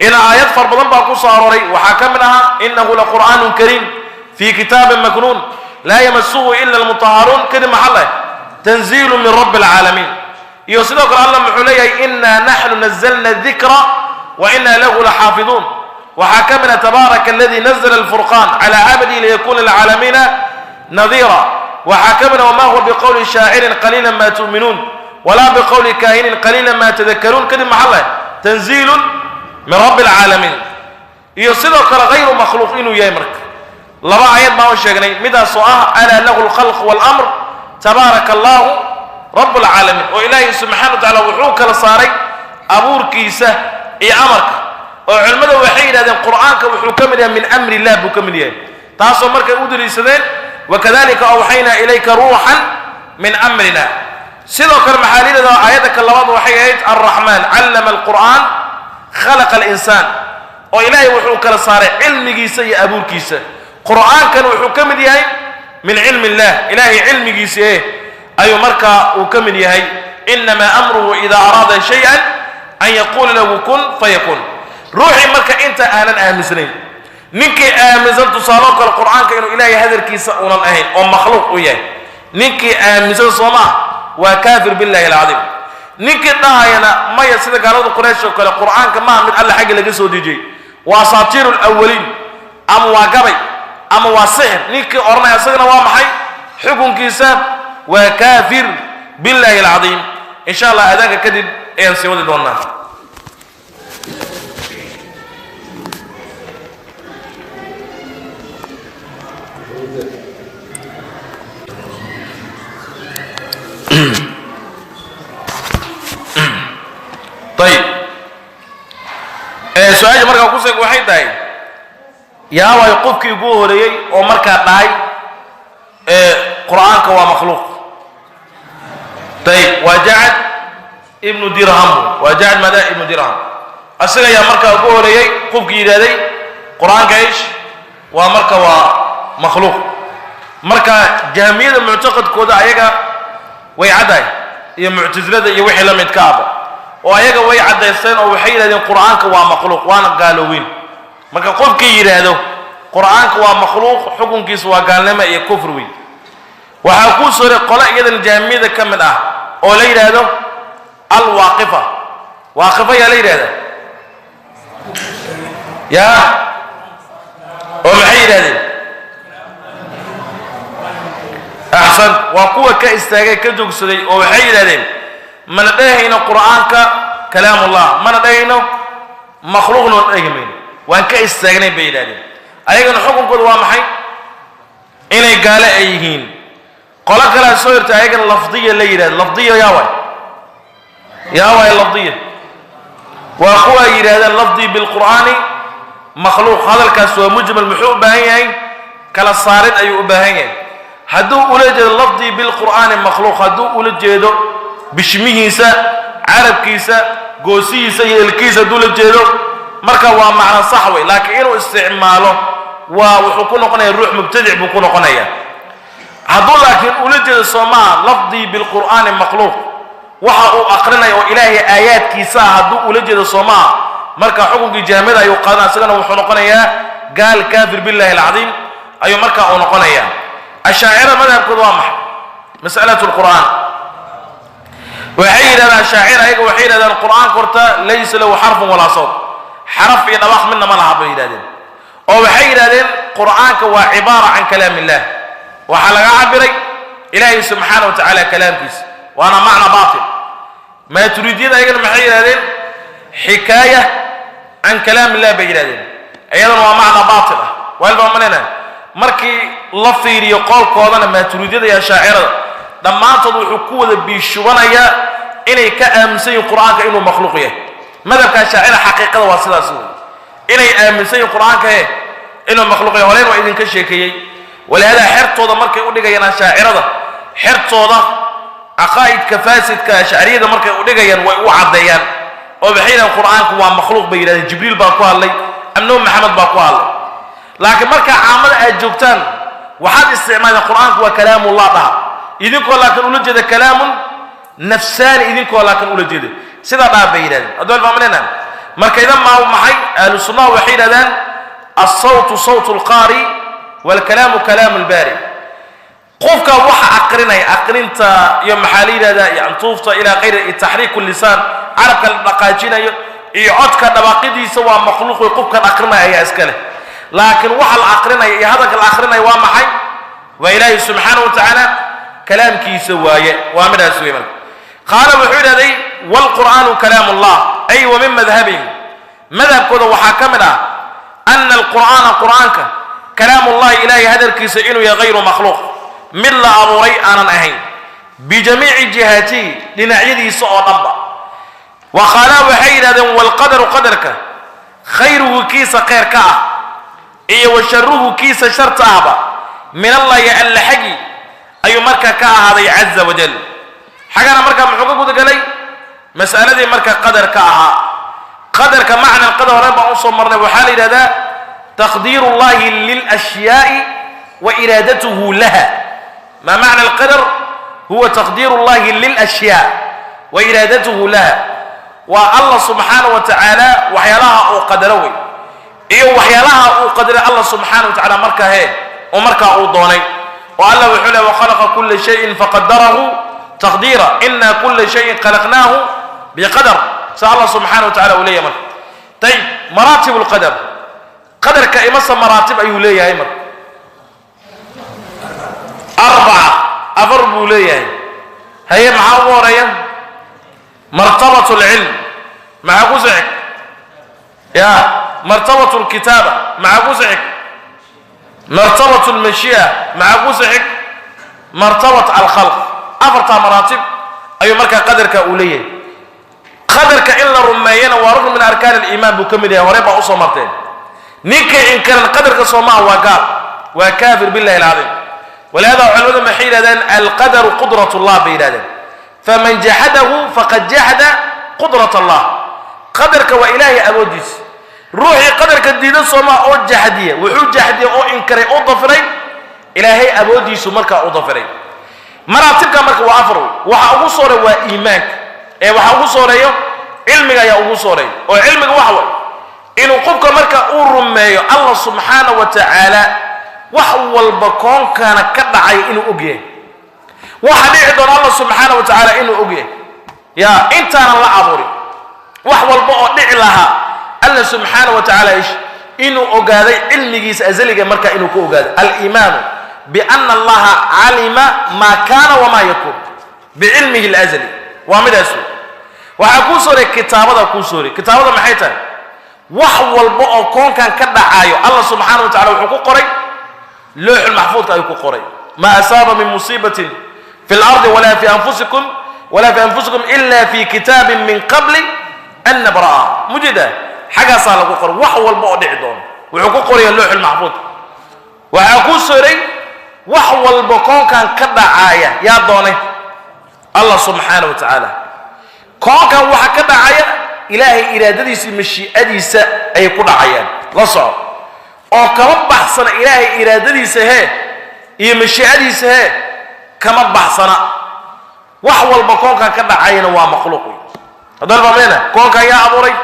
ina aayad far badan baa ku soo arooray. Waxaa ka mid ahaa innahu laqur'aanun kariim fii kitaabin maknuun laa yamasuhu ila almutahharuun. Kadib maxaa leh? Tanziilu min rabbi alcaalamiin. Iyo sidoo kale Allah muxuu leeyahay: inaa naxnu nazalna dikra wa inaa lahu laxaafiduun. Waxaa ka mid ah tabaaraka aladi nazla alfurqaan cala cabdihi liyakuna lilcaalamiina nadiira. Waxaa ka mid ah wama huwa biqowli shaacirin qaliila ma tu'minuun walaa biqowli kaahinin qaliila ma tadakkaruun. Kadib maxaa leh? Tanziilun min rabbi alcaalamiin. Iyo sidoo kale hayru makhluuq inuu yahay, marka laba aayad baan u sheegnay, midaas oo ah alaa lahu alkhalq waalamr tabaaraka allahu rabb alcaalamiin, oo Ilaahay subxana wa tacala wuxuu kala saaray abuurkiisa iyo amarka, oo culimmada waxay yidhahdeen Qur'aanka wuxuu ka mid yahay min amri illah buu ka mid yahay, taasoo markay u daliishadeen wakadalika awxaynaa ilayka ruuxan min amrina. Sidoo kale maxaa la yidhahdaa? Aayadda ka labaad waxay ahayd alraxmaan callama alqur'aan khalaqa alinsaan, oo Ilaahay wuxuu kala saaray cilmigiisa iyo abuurkiisa. Qur'aankan wuxuu ka mid yahay min cilmi illah, Ilaahay cilmigiisa ayuu markaa uu ka mid yahay. Inamaa amruhu idaa araada shay-an an yaquula lahu kun fayakun. Ruuxii marka inta aanan aaminsanayn, ninkii aaminsan tusaaloo kale Qur'aanka inuu Ilaahay hadalkiisa uunan ahayn oo makhluuq u yahay, ninkii aaminsan soo maa waa kaafir billahi alcadiim. Ninkii dhahayana maya, sida gaalada Quraysh oo kale, Qur'aanka maaha mid Alla xagga laga soo dejiyey, waa asaatiiru alawaliin ama waa gabay ama waa sixir, ninkii odhanaya isagana waa maxay xukunkiisa? Waa kaafir billahi alcadiim. In sha Allah aadaanka kadib ayaan sii wadi doonaa. Ayib, su-aasha markaa ku seeg waxay tahay: yaa waayo qofkii ugu horeeyey oo markaa dhahay Qur'aanka waa makhluuq? Ayib, waa Jacad ibnu Dirham. Waa Jacad mada ibnu Dirham. Asiga ayaa markaa ugu horeeyey qofkii yidhahday Qur-aanka ish waa marka waa makhluuq. Marka jahmiyada muctaqadkooda ayaga way caddahay, iyo Muctasilada iyo wixii la midka aba, oo ayaga way caddaysteen oo waxay yidhahdeen Qur'aanka waa makhluuq, waana gaaloweyn. Marka qofkii yidhaahdo Qur'aanka waa makhluuq, xukunkiisu waa gaalnimo iyo kufri wey. Waxaa kuu sooray qole iyadan jahmiyada ka mid ah oo la yidhaahdo Alwaaqifa. Waaqifa yaa la yidhahda yaa? Oo maxay yidhahdeen? Axsan, waa kuwa ka istaagay, ka joogsaday, oo waxay yidhahdeen mana dhehayno Qur'aanka kalaamullah, mana dhehayno makhluuqna, dhehi mayno, waan ka istaagnay bay yidhahdeen. Ayagana xukunkooda waa maxay? Inay gaale ay yihiin. Qolo kalea soo hirtay, ayagana Lafdiya la yidhahdo. Lafdiya yaa waay? Yaa waay Lafdiya? Waa kuwa yidhahdeen lafdii bilqur'aani makhluuq. Hadalkaas waa mujmal, muxuu u baahan yahay? Kala saarid ayuu u baahan yahay. Hadduu ula jeedo lafdii bilqur'aani makhluuq, hadduu ula jeedo bishmihiisa, carabkiisa, goosihiisa iyo ilkiisa hadduu la jeedo, marka waa macno sax wey. Laakiin inuu isticmaalo waa wuxuu ku noqonaya ruux mubtadic buu ku noqonaya. Hadduu laakiin ula jeedo soomaa lafdii bilqur'aani makhluuq, waxa uu aqrinaya oo Ilaahay aayaadkiisa ah hadduu ula jeedo soomaa, marka xukunkii jaamida ayuu qaadanaya, isagana wuxuu noqonayaa gaal kaafir billahi alcadiim ayuu markaa uu noqonayaa. Ashaacira madhabkooda waa maxay mas'alatu lqur'aan? Waxay yidhahdaan ashaacira, ayaga waxay yidhahdaan Qur'aanka horta laysa lahu xarfun walaa sawt, xaraf iyo dhawaaq midna ma laha bay yidhahdeen. Oo waxay yidhahdeen Qur'aanka waa cibaara can kalaam illah, waxaa laga cabiray Ilaahay subxaana wa tacaala kalaamkiisa, waana macna baatil. Maaturiidiyada ayagana maxay yidhahdeen? Xikaaya can kalaam illah bay yidhahdeen, iyadana waa macna baatil ah. Weel baan malaynahay markii la fiiriyo qoolkoodana, Maaturiidyada iyo Ashaacirada dhammaantood wuxuu ku wada biishubanayaa inay ka aaminsan yihin Qur'aanka inuu makhluuq yahay. Madhabka Ashaacira xaqiiqada waa sidaas wey, inay aaminsan yihin Qur'aanka inuu makhluuq yahay. Horeyn waa idinka sheekeeyey. Walihaada xertooda markay u dhigayaan Ashaacirada, xertooda caqaa'idka faasidka Ashcariyada markay u dhigayaan, way u caddeeyaan oo waxay yidhahdeen Qur'aanku waa makhluuq bay yidhahdeen, Jibriil baa ku hadlay, amnabi Maxamed baa ku hadlay. Laakiin markaa caamada aad joogtaan Waxaad isticmaaleen Qur'aanku waa kalaamullah dhaha, idinkoo laakiin ula jeeda kalaamun nafsaani, idinkoo laakiin ula jeeda sidaa dhaha bay yidhahdeen. Addoon fahmanayna. Marka idan maa maxay ahlu sunnaha waxay yidhahdaan? Alsawtu sawtu alqaari waalkalaamu kalaamu albaari. Qofka waxa aqrinaya, aqrinta iyo maxaa la yidhahdaa iyo cantuufta ilaa kayri, iyo taxriiku lisaan, carabka la dhaqaajinayo iyo codka dhawaaqidiisa waa makhluuq wey, qofkan aqrinaya ayaa iska leh. Laakiin waxa la aqrinaya iyo hadalka la aqrinaya waa maxay? Waa Ilaahay subxaanahu wa tacaala kalaamkiisa waaye. Waa midaas wey. Marka qaala wuxuu yidhahday: waalqur'aanu kalaam Allah. Ay wa min madhabihim, madhabkooda waxaa ka mid ah ana alqur'aana, qur'aanka, kalaam ullahi, ilaahay hadalkiisa inuu yahay, hayru makhluuq, mid la abuuray aanan ahayn, bijamiici jihaatihi, dhinacyadiisa oo dhanba. Wa qaalaa, waxay yidhahdeen: waalqadaru, qadarka, khayruhu, kiisa khayr ka ah, iyo wa sharuhu, kiisa sharta ahba, min Allahi, alla xaggi ayuu markaa ka ahaaday, caza wajal. Xaggana markaa muxuu ka gudagalay? Mas'aladii marka qadarka ahaa. Qadarka, macna alqadar horeen baan usoo marnay. Waxaa la yidhahdaa taqdiiru llahi lilashyaai wa iraadatuhu laha. Ma macna alqadar? Huwa taqdiiru llahi lilashyaa wa iraadatuhu laha. Waa Allah subxaanahu wa tacaala waxyaalaha uu qadaro wey, iyo waxyaalaha uu qadaray Allah subxaana wa tacaala markaa hee oo markaa uu doonay. Oo Allah wuxuu lehy: wakhalaqa kula shayin faqadarahu taqdiira, ina kula shayin khalaqnaahu biqadar. Sa Allah subxaana wa tacala uu leeyahay. Marka ayib, maraatib lqadar, qadarka imasa maraatib ayuu leeyahay? Marka arbaca, afar buu leeyahay. Haye, maxaa ugu horeeya? Martabat lcilm. Maxaa ku sixig ya? Martabat lkitaaba. Maxaa ku sixig? Martabat lmashii'a. Maxaa ku sixig? Martabat alkhalq. Afartaa maraatib ayuu markaa qadarka uu leeyahay. Qadarka in la rumeeyana waa rukn min arkaan aliimaan buu ka mid yahay. Hore baa usoo marteen. Ninkay inkaran qadarka soomaha waa gaal, waa kaafir billahi alcadiim. Walihada culimadu maxay yidhahdeen? Alqadaru qudrat Allah bay yidhahdeen, faman jaxadahu faqad jaxada qudrat Allah. Qadarka waa Ilaahay awoodiisa. Ruuxii qadarka diida soomaa oo jaxdiya, wuxuu jaxdiya oo inkaray oo dafiray Ilaahay awoodiisu markaa u dafiray. Maraatibka marka waa afar wey. Waxa ugu sooray waa iimaanka ee waxa ugu sooreeyo cilmiga ayaa ugu sooreeya. Oo cilmiga waxa way inuu qofka marka uu rumeeyo Allah subxaana wa tacaala wax walba koonkaana ka dhacay inuu og yahay, waxa dhici doona Allah subxaana wa tacaala inuu og yahay, ya intaanan la abuurin wax walba oo dhici lahaa Allah subxaana wa tacaala ish inuu ogaaday, cilmigiisa azaliga marka inuu ku ogaaday. Aliimaanu biana Allaha calima maa kaana wamaa yakuun bicilmihi alazali, waa midaas wey. Waxaa kuu sooray kitaabada, kuu sooray kitaabada. Maxay tahay? Wax walba oo koonkan ka dhacaayo Allah subxaana wa tacala wuxuu ku qoray looxul maxfuudka ayuu ku qoray. Ma asaaba min musiibatin fi lardi walaa fi anfusikum walaa fi anfusikum ila fi kitaabin min qabli an nabra'aha. Mujida xaggaasaa lagu qoray wax walba oo dhici doono, wuxuu ku qoraya looxul maxfuudka. Waxaa kuu sooray wax walba koonkan ka dhacaaya yaa doonay? Allah subxaana wa tacaala. Koonkan waxa ka dhacaya Ilaahay iraadadiisa iyo mashii'adiisa ayay ku dhacayaan. La soco oo kama baxsana Ilaahay iraadadiisa hee iyo mashii'adiisa hee, kama baxsana. Wax walba koonkan ka dhacayana waa makhluuq wey. Haddaan fahmayna, koonkan yaa abuuray?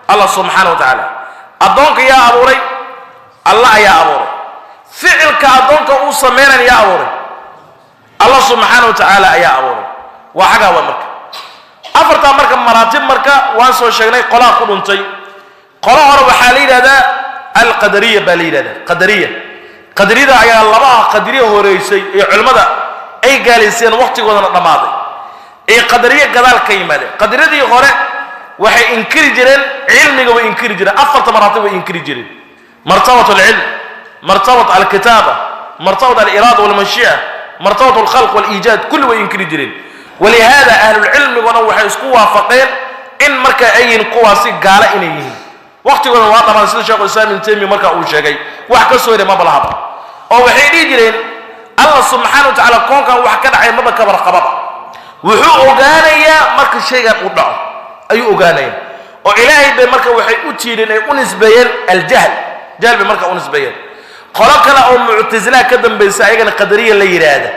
Allah subxaana wa tacaala. Addoonka yaa abuuray? Allah ayaa abuuray. Ficilka addoonka uu sameynaya yaa abuuray? Allah subxaana wa tacaala ayaa abuuray. Waa xaggaa waa. Marka afartaa marka maraatib marka waan soo sheegnay. Qolaa ku dhuntay, qolo hore waxaa la yidhahdaa alqadariya baa la yidhahdaa. Qadariya, qadariyada ayaa laba ah. Qadariya horeysay ee culimmada ay gaalayseen waqtigoodana dhammaaday, ee qadariye gadaal ka yimaadeen. Qadariyadii hore waxay inkiri jireen cilmiga, way inkiri jireen afarta maraatib, way inkiri jireen martabat alcilm, martabat alkitaaba, martabat aliraada walmashii'a, martabat alkhalq waliijaad, kulli way inkiri jireen. Walihaada ahlulcilmiguna waxay isku waafaqeen in marka ay yihiin kuwaasi gaalo inay yihiin. Waqtigoodana waa dhamaaday, sida Sheikhulislaam Ibn Taymiya marka uu sheegay. Wax ka soo hiray maba lahaba. Oo waxay dhihi jireen Allah subxaana wa tacaala koonkan wax ka dhacay maba kabar qababa, wuxuu ogaanayaa marka shaygan uu dhaco ayuu ogaanaya. Oo Ilaahay bay marka waxay u tiireen ay u nisbeeyeen aljahl, jahl bay marka u nisbeeyeen. Qolo kale oo muctasilaa ka dambaysa, ayagana qadariya la yidhaahda,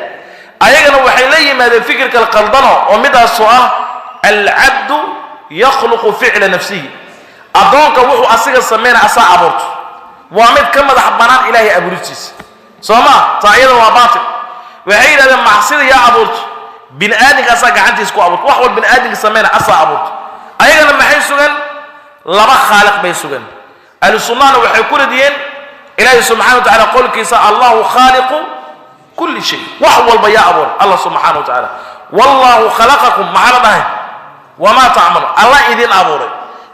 ayagana waxay la yimaadeen fikirka qaldano oo midaasoo ah alcabdu yakhluqu ficla nafsihi, addoonka wuxuu asiga sameynaya asaa abuurto, waa mid ka madax bannaan ilaahay abuuristiisa. Soo maa taa iyada waa baatil. Waxay yidhahdeen macsida yaa abuurto? Bini aadamka asaa gacantiisa ku abuurto, wax wal bini aadamka sameynaya asaa abuurto. Ayagana maxay sugan? Laba khaaliq bay sugan. Ahlu sunnahna waxay ku radiyeen ilaahay subxana wa tacala qowlkiisa allahu khaaliqu kulli shay, wax walba yaa abuuray Allah subxaana wa tacaala. Wallahu khalaqakum, maxaa la dhahay? Wamaa tacmalu, Allah idin abuuray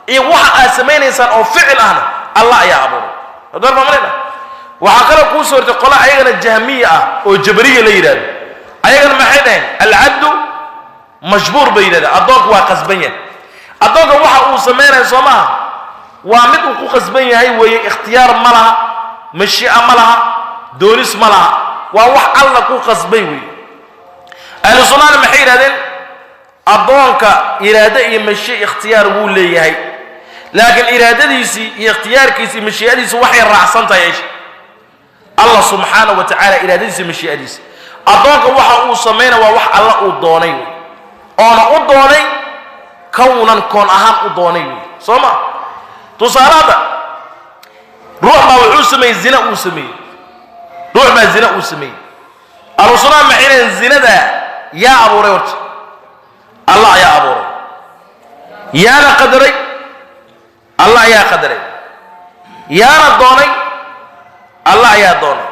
iyo waxa aad samaynaysaan oo ficil ahna Allah ayaa abuuray. Haddaan fahmanayna, waxaa kaloo kuu soo hortay qolo ayagana jahmiya ah oo jabariya la yidhahdo. Ayagana maxay dhaheen? Alcabdu majbuur bay yidhahdeen, addoonku waa qasban yahay. Addoonka waxa uu samaynayo, soo maaha, waa mid uu ku qasban yahay weeye. Ikhtiyaar ma laha, mashii'a ma laha, doonis ma laha, waa wax Alla ku qasbay weeye. Ahlu sunnahna maxay yidhahdeen? Addoonka iraado iyo mashii'a, ikhtiyaar wuu leeyahay, laakiin iraadadiisii iyo ikhtiyaarkiisii, mashii'adiisi waxay raacsan tahay eesha Allah subxaana wa tacaala. Iraadadiisa, mashii'adiisa, addoonka waxa uu samaynaya waa wax Alla uu doonay wey, oona u doonay kownan, koon ahaan u doonay wey. Soo ma tusaale hadda ruux baa wuxuu sameeyey zina uu sameeyey, ruux baa zina uu sameeyey. Ahlu sunnaha maxay leeyihin? Zinada yaa abuuray horta? Allah ayaa abuuray. Yaana qadaray? Allah ayaa qadaray. Yaana doonay? Allah ayaa doonay.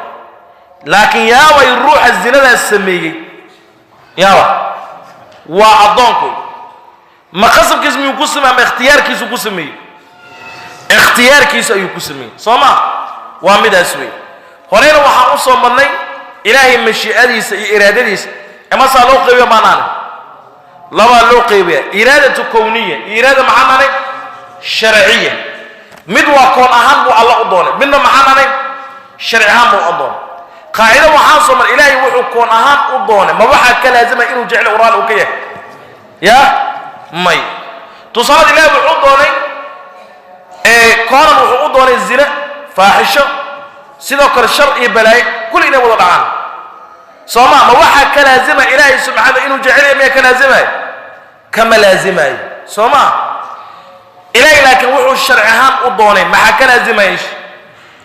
Laakiin yaabay ruuxa zinadaas sameeyey? Yaaba waa addoonku. Ma qasabkiisu miyuu ku sameeyey ama ikhtiyaarkiisu ku sameeyey? Ikhtiyaarkiisu ayuu ku sameeyey. Soo ma waa midaas wey. Horeyna waxaan u soo marnay ilaahay mashii'adiisa iyo iraadadiisa imasaa loo qaybiya? Maanaane labaa loo qaybiya: iraadatu kowniya iyo iraada, maxaan naanay, sharciya. Mid waa koon ahaan buu Alla u doonay, midna, maxaan naanay, sharci ahaan buu u doonay. Qaacido waxaan soo mar: ilaahay wuxuu koon ahaan u doonay, ma waxaa ka laazimaya inuu jecel u raali uu ka yahay? Ya may. Tusaalada, ilaahay wuxuu doonay koonan, wuxuu u doonay zina, faaxisho, sidoo kale shar iyo balaayo kulli inay wada dhacaan. Soo ma waxaa ka laazima ilaahay subxaana inuu jecel yahay? Miyaa ka laazimaya? Kama laazimayo. Soo ma ilaahay laakiin wuxuu sharci ahaan u doonay, maxaa ka laazimaya?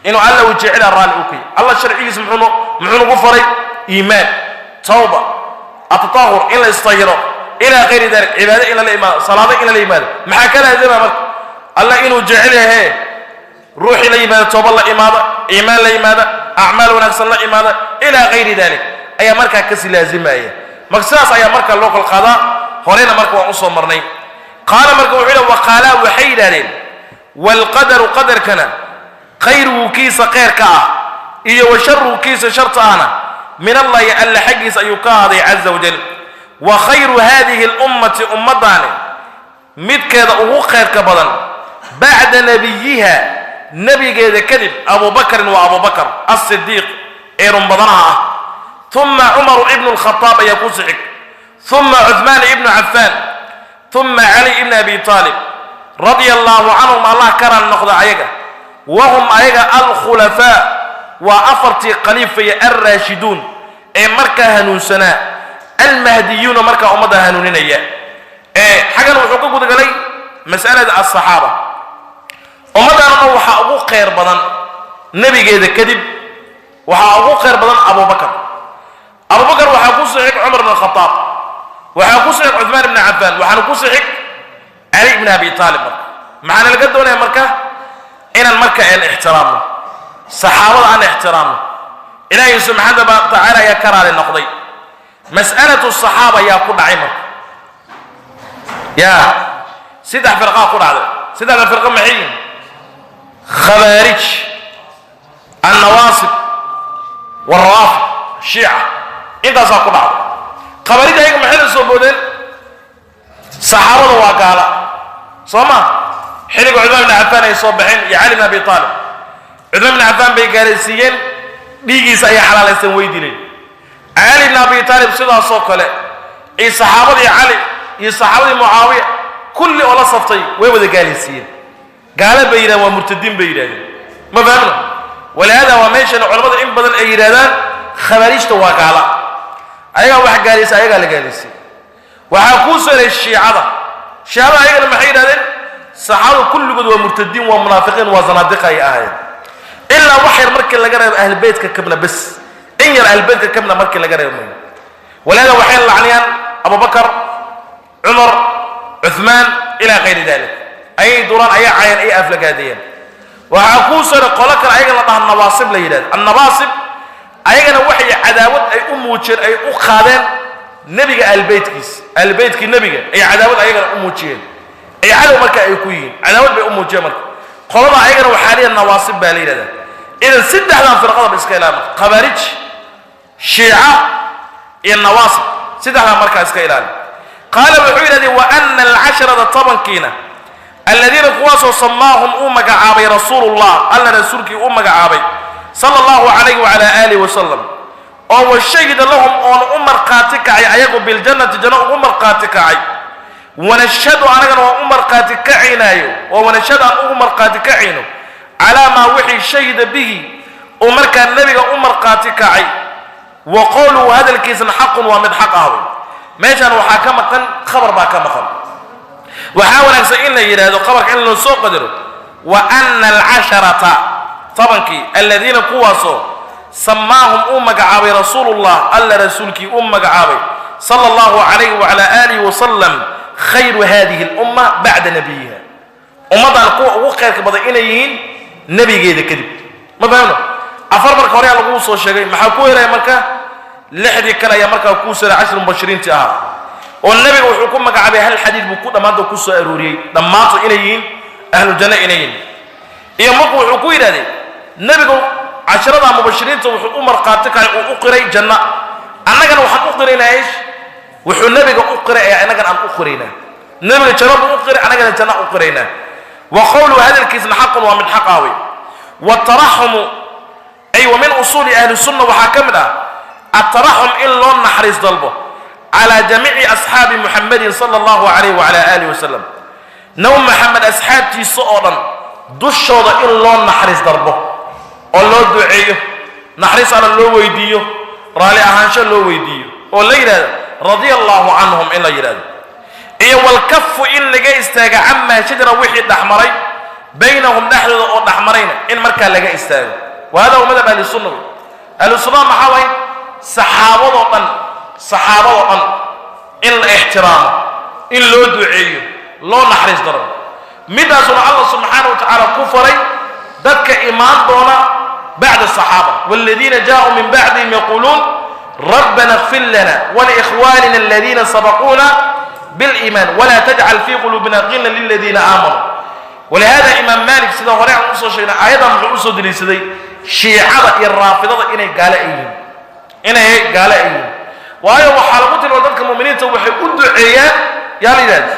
Inuu Alla uu jecel raali u kaya. Allah sharcigiisa muxuu nagu faray? Iimaan, tawba, atatahur, in la istahiro, ilaa kayri dalik, cibaado in lala imaado, salaado in lala yimaado. Maxaa ka laazima marka? Alla inuu jecel yahay ruuxii la yimaado, tooba la imaada, iimaan la yimaada, acmaal wanaagsan la imaada, ilaa kayri dalik ayaa markaa kasii laazimaya. Marka sidaas ayaa marka loo kala qaadaa. Horena marka waan usoo marnay. Qaala, marka wuxuu yidhi, waqaalaa, waxay yidhahdeen, waalqadaru, qadarkana, khayruhu, kiisa khayrka ah, iyo wa sharuhu, kiisa sharta ahna, min Allahi, Alla xaggiisa ayuu ka ahaaday caza wajal. Wa khayru hadihi alummati, ummaddaani midkeeda ugu khayrka badan, bacda nabiyiha, nebigeeda kadib, Abubakrin, waa Abubakar Asidiiq ee runbadanaha ah, uma Cumaru ibnu Lkhataab ayaa ku sixig, uma Cuthmaan ibnu Cafaan, uma Cali ibni Abi Aalib radia allahu canhum, Allah ka raali noqda ayaga. Wahum, ayaga, alkhulafaa, waa afartii khaliifaya, alraashiduun, ee markaa hanuunsanaa, almahdiyuuna, markaa ummadda hanuuninaya. Ee xaggan wuxuu ka gudagalay mas'alada asaxaaba. Ummaddan dhan waxaa ugu khayr badan nebigeeda kadib, waxaa ugu khayr badan Abubakar. Abubakar waxaa ku sixig Cumar ibn Khataab, waxaa ku sixig Cuthmaan ibn Cafaan, waxaana ku sixig Cali ibn Abi Taalib. Marka maxaana laga doonaya? Marka inaan marka aan ixtiraamno saxaabada, aan ixtiraamno. Ilaahay subxaana wa tacaala ayaa ka raali noqday. Mas'alatu saxaaba ayaa ku dhacay marka yaa saddex firqaa ku dhacday. Saddexda firqo maxay yihiin? Khawaarij, annawaasib waalrawaafid, shiica, intaasaa ku dhacday. Khawaarij ayaga maxay la soo boodeen? Saxaabada waa gaala. Soo ma xilliga Cuthmaan ibn Cafaan ay soo baxeen iyo Cali ibn Abi Taalib, Cuthmaan ibn Cafaan bay gaalaysiiyeen, dhiigiisa ayay xalaalaysan, way dileen. Cali ibn Abi Taalib sidaasoo kale, iyo saxaabadii Cali iyo saxaabadii Mucaawiya kulli oo la saftay way wada gaalaysiiyeen. Gaala bay yidhahdeen, waa murtadiin bay yidhahdeen. Ma fahmno? Walihaada waa meeshan culamada in badan ay yidhahdaan khawaarijta waa gaala, ayagaa wax gaalaysa, ayagaa la gaalaysay. Waxaa kuu soo helay shiicada. Shiicada ayagana maxay yidhahdeen? Saxaabada kulligood waa murtadiin, waa munaafiqiin, waa zanaadiqa ay ahaayeen, ilaa wax yar markii laga reebo ahlubeytka kamna, bes in yar ahlubeytka kamna markii laga reebo mayo. Walihaada waxay lacniyaan Abubakar, Cumar, Cuthmaan ilaa kayri dalik, ayay duraan, ayay caayeen, ay aflagaadiyeen. Waxaa kuu soo helay qolo kale, ayaga la dhaha nawaasib la yidhahdo. Annawaasib ayagana waxay cadaawad ay u muujiyeen, ay u qaadeen nebiga ahlubeytkiisa, ahlubeytkii nebiga ay cadaawad ayagana u muujiyeen, ay cadow marka ay ku yihiin, cadaawad bay u muujiyeen. Marka qolada ayagana waxaa la yidhahda nawaasib baa la yidhahdaa. Idan saddexdan firqadaba iska ilaali marka: khawaarij, shiica iyo nawaasib, saddexdan markaa iska ilaali. Qaala wuxuu yidhahdee wa ana alcasharata, tobankiina, aladiina kuwaasoo samaahum uu magacaabay rasuulullah, alla rasuulkii uu magacaabay sala allahu calayhi wacala aalihi wasalam, oo washahida lahum oona u markhaati kacay ayagu biljannati, janno ugu markhaati kacay, wanashhadu anagana waan u markhaati kacaynaayo, oo wanashhadu aan ugu markhaati kacayno calaa maa wixii shahida bihi uu markaa nebiga u markhaati kacay, wa qowluhu hadalkiisna xaqun waa mid xaq ahday. Meeshaan waxaa ka maqan khabar baa ka maqan. Waxaa wanaagsan in la yidhaahdo khabarka in loo soo qadaro wa ana alcasharata, tobankii, aladiina kuwaasoo samaahum uu magacaabay rasuulullah, alla rasuulkii uu magacaabay sala allahu calayhi wacala aalihi wasalam, khayru hadihi alumma bacda nabiyiha, ummaddan kuwa ugu khayrka badan inay yihiin nebigeeda kadib. Ma fahmno? Afar marka hore laguu soo sheegay, maxaa ku helaya marka? Lixdii kale ayaa markaa kuu soo cashru mubashiriintii ahaa, oo nebiga wuxuu ku magacaabay hal xadiid buu ku dhammaantood ku soo arooriyey dhammaantood inay yihiin ahlu janno inay yihiin. Iyo marku wuxuu ku yidhahdee nebigu casharada mubashiriinta wuxuu u markhaati kacay, uu u qiray janna, annagana waxaan u qiraynaa ish wuxuu nebiga u qiray ayaa innagana aan u qiraynaa. Nebiga janno buu u qiray, annagana janna u qiraynaa. Wa qowluhu hadalkiisna xaqun waa mid xaq ah wey. Wataraxumu ay wa min usuuli ahli sunna waxaa ka mid ah ataraxum, in loo naxariis dalbo calaa jamiici asxaabi Muxammadin sala allahu calayhi wacala aalihi wasalam, Nabi Maxamed asxaabtiisa oo dhan dushooda in loo naxariis dalbo oo loo duceeyo, naxariis alla loo weydiiyo, raalli ahaansho loo weydiiyo, oo la yidhahdo radia allahu canhum in la yidhahdo, iyo walkafu in laga istaaga camaa shajara wixii dhexmaray baynahum dhexdooda oo dhexmarayna in markaa laga istaago. Wa hada huwa madhab ahli sunna wey. Ahlu sunnaha maxaa waay? Saxaabadoo dhan, saxaabadoo dhan in la ixtiraamo, in loo duceeyo, loo naxariis daro. Midaasuna Allah subxaana wa tacaala ku faray dadka imaan doona bacda asaxaaba: waladiina jaaءuu min bacdihim yaquuluun rabbana اغfir lana waliikhwanina aladiina sabaquuna biliiman wala tajcal fii quluubina qila liladiina aamanuu. Walihada Imaam Maalik, sida hore aan usoo sheegnay, aayaddan muxuu usoo deliishaday? Shiicada iyo raafidada inay gaale ay yihiin, inay gaale ay yihiin. Waayo waxaa lagu tilmaamay dadka mu'miniinta waxay u duceeyaan, yaa la yidhahda,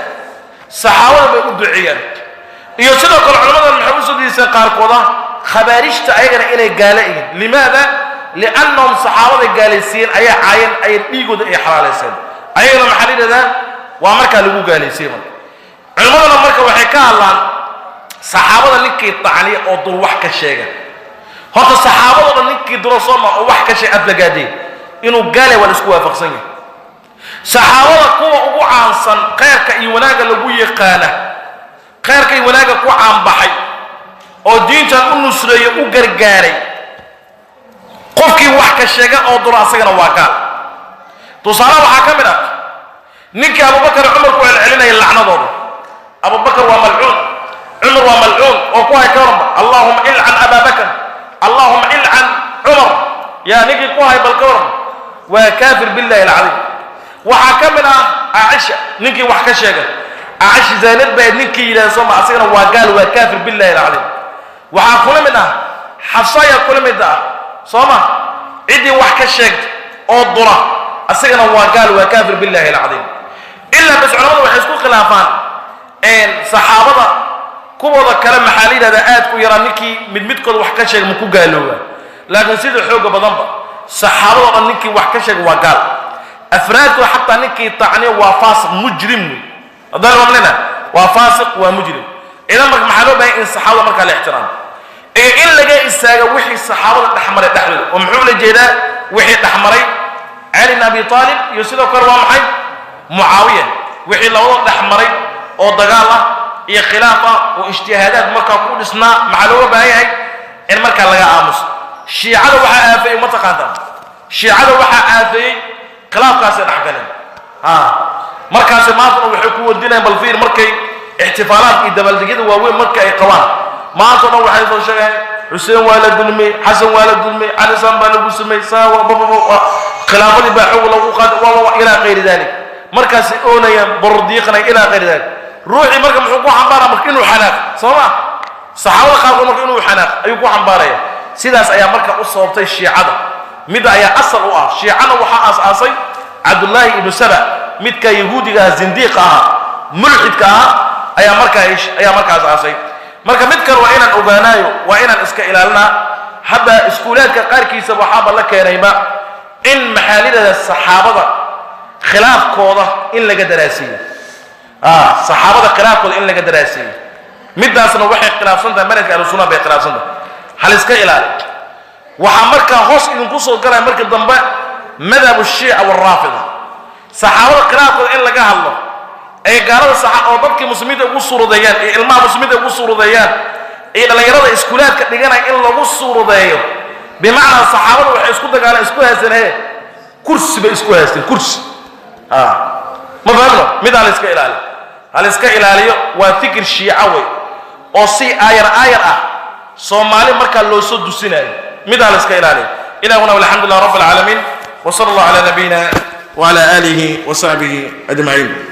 saxaabada bay u duceeyaan. Iyo sidoo kale culammadan maxay usoo deliishadeen qaarkooda khawaarijta ayagana inay gaale yihiin? Limaada? Liannahum saxaabada gaalaysiiyeen, ayaa caayeen, ayay dhiigooda ay xalaalayseen. Ayagana maxaa la yidhahdaa? Waa markaa lagu gaalaysiiyey. Marka culimmadana marka waxay ka hadlaan saxaabada ninkii tacniya oo dur wax ka sheega. Horta saxaabadoo dhan ninkii duro sooma oo wax ka sheega aflagaadee inuu gaalay waa la isku waafaqsan yahay. Saxaabada kuwa ugu caansan, khayrka iyo wanaagga lagu yaqaana, khayrka iyo wanaagga ku caanbaxay oo diintan u nusreeyo, u gargaaray, qofkii wax ka sheega oo duro asagana waa gaal. Tusaale waxaa ka mid ah ninkii Abubakar, Cumar ku celcelinaya lacnadooda: Abubakar waa malcuun, Cumar waa malcuun, oo ku hay ka waranba allahuma ilcan Abaa Bakr, allahuma ilcan Cumar. Yaa ninkii ku hay bal ka waran? Waa kaafir billahi alcadiim. Waxaa ka mid ah Caaisha ninkii wax ka sheega, Caaisha zaanad baa ninkii yidhahda sooma, asagana waa gaal, waa kaafir billahi alcadiim. Waxaa kula mid ah Xafsa ayaa kula mid ah sooma, ciddii wax ka sheegta oo dura asagana waa gaal, waa kaafir billahi alcadiim. Ilaa bas culamadu waxay isku khilaafaan saxaabada kuwooda kale, maxaa la yidhahdaa, aad ku yaraa ninkii mid midkooda wax ka sheega ma ku gaalooba. Laakiin sida xooga badanba saxaabada dhan ninkii wax ka sheega waa gaal, afraadkooda xataa ninkii tacniya waa faasiq mujrim wey. Haddaan mamlina waa faasiq, waa mujrim. Idan marka maxaa loo bahay? In saxaabada markaa la ixtiraamo. Iyo in laga istaago wixii saxaabada dhexmaray dhexdooda. Oo muxuu la jeedaa wixii dhexmaray Cali bin Abi Aalib iyo sidoo kale waa maxay Mucaawiya, wixii labadoo dhexmaray oo dagaal ah iyo khilaaf ah oo ijtihaadaad markaa ku dhisnaa, maxaa looga baahan yahay in markaa laga aamuso? Shiicada waxaa aafeeyey, ma taqaantaa? Shiicada waxaa aafeeyey khilaafkaasay dhex galeen. Markaasi maantana waxay ku wardinayaan, bal fiir, markay ixtifaalaad iyo dabaaldegyada waaweyn marka ay qabaan, maanta o dhan waxay soo sheegayaan Xuseen waa la dulmay, Xasan waa la dulmay, Cali san baa lagu samey, saa khilaafadii baa xoog lagu qaaday, waa ilaa kayri dalik. Markaasay oonayaan, bordiiqanay, ilaa kayri dalik. Ruuxii marka muxuu ku xambaara? Marka inuu xanaaq, soo ma? Saxaabada qaarkood marka inuu xanaaq ayuu ku xambaaraya. Sidaas ayaa marka u sababtay shiicada. Midda ayaa asal u ah shiicana waxaa aas-aasay Cabdullaahi ibnu Saba, midka yahuudiga ah, zindiiqa ahaa, mulxidka ahaa, ayaa markaa aas-aasay. Marka mid kale waa inaan ogaanaayo, waa inaan iska ilaalinaa. Hadda iskuulaadka qaarkiisa waxaaba la keenayba in maxaalidada saxaabada khilaafkooda in laga daraasiiyo, saxaabada khilaafkooda in laga daraasiiyo. Midaasna waxay khilaafsan tahay manhajka Ahlusunna bay khilaafsan tahay. Hal iska ilaali. Waxaa markaa hoos idinku soo galaya marka dambe madhab Shiica waraafida. Saxaabada khilaafkooda in laga hadlo ee gaalada oo dadkii muslimiinta ugu suuradeeyaan iyo ilmaha muslimiinta ugu suuradeeyaan iyo dhallinyarada iskuulaadka dhiganaya in lagu suuradeeyo, bimacnaa saxaabada waxay isku dagaaleen, isku haysteen, he, kursi bay isku haysteen, kursi. Ma fahmno? Mid hal iska ilaaliyo, hal iska ilaaliyo. Waa fikir shiica wey oo si aayar aayar ah Soomaali markaa loo soo dusinayo. Mid hal iska ilaaliyo. Ilahuna alxamdu lilah rabb alcaalamiin, وصلى الله على نبينا وعلى آله وصحبه أجمعين.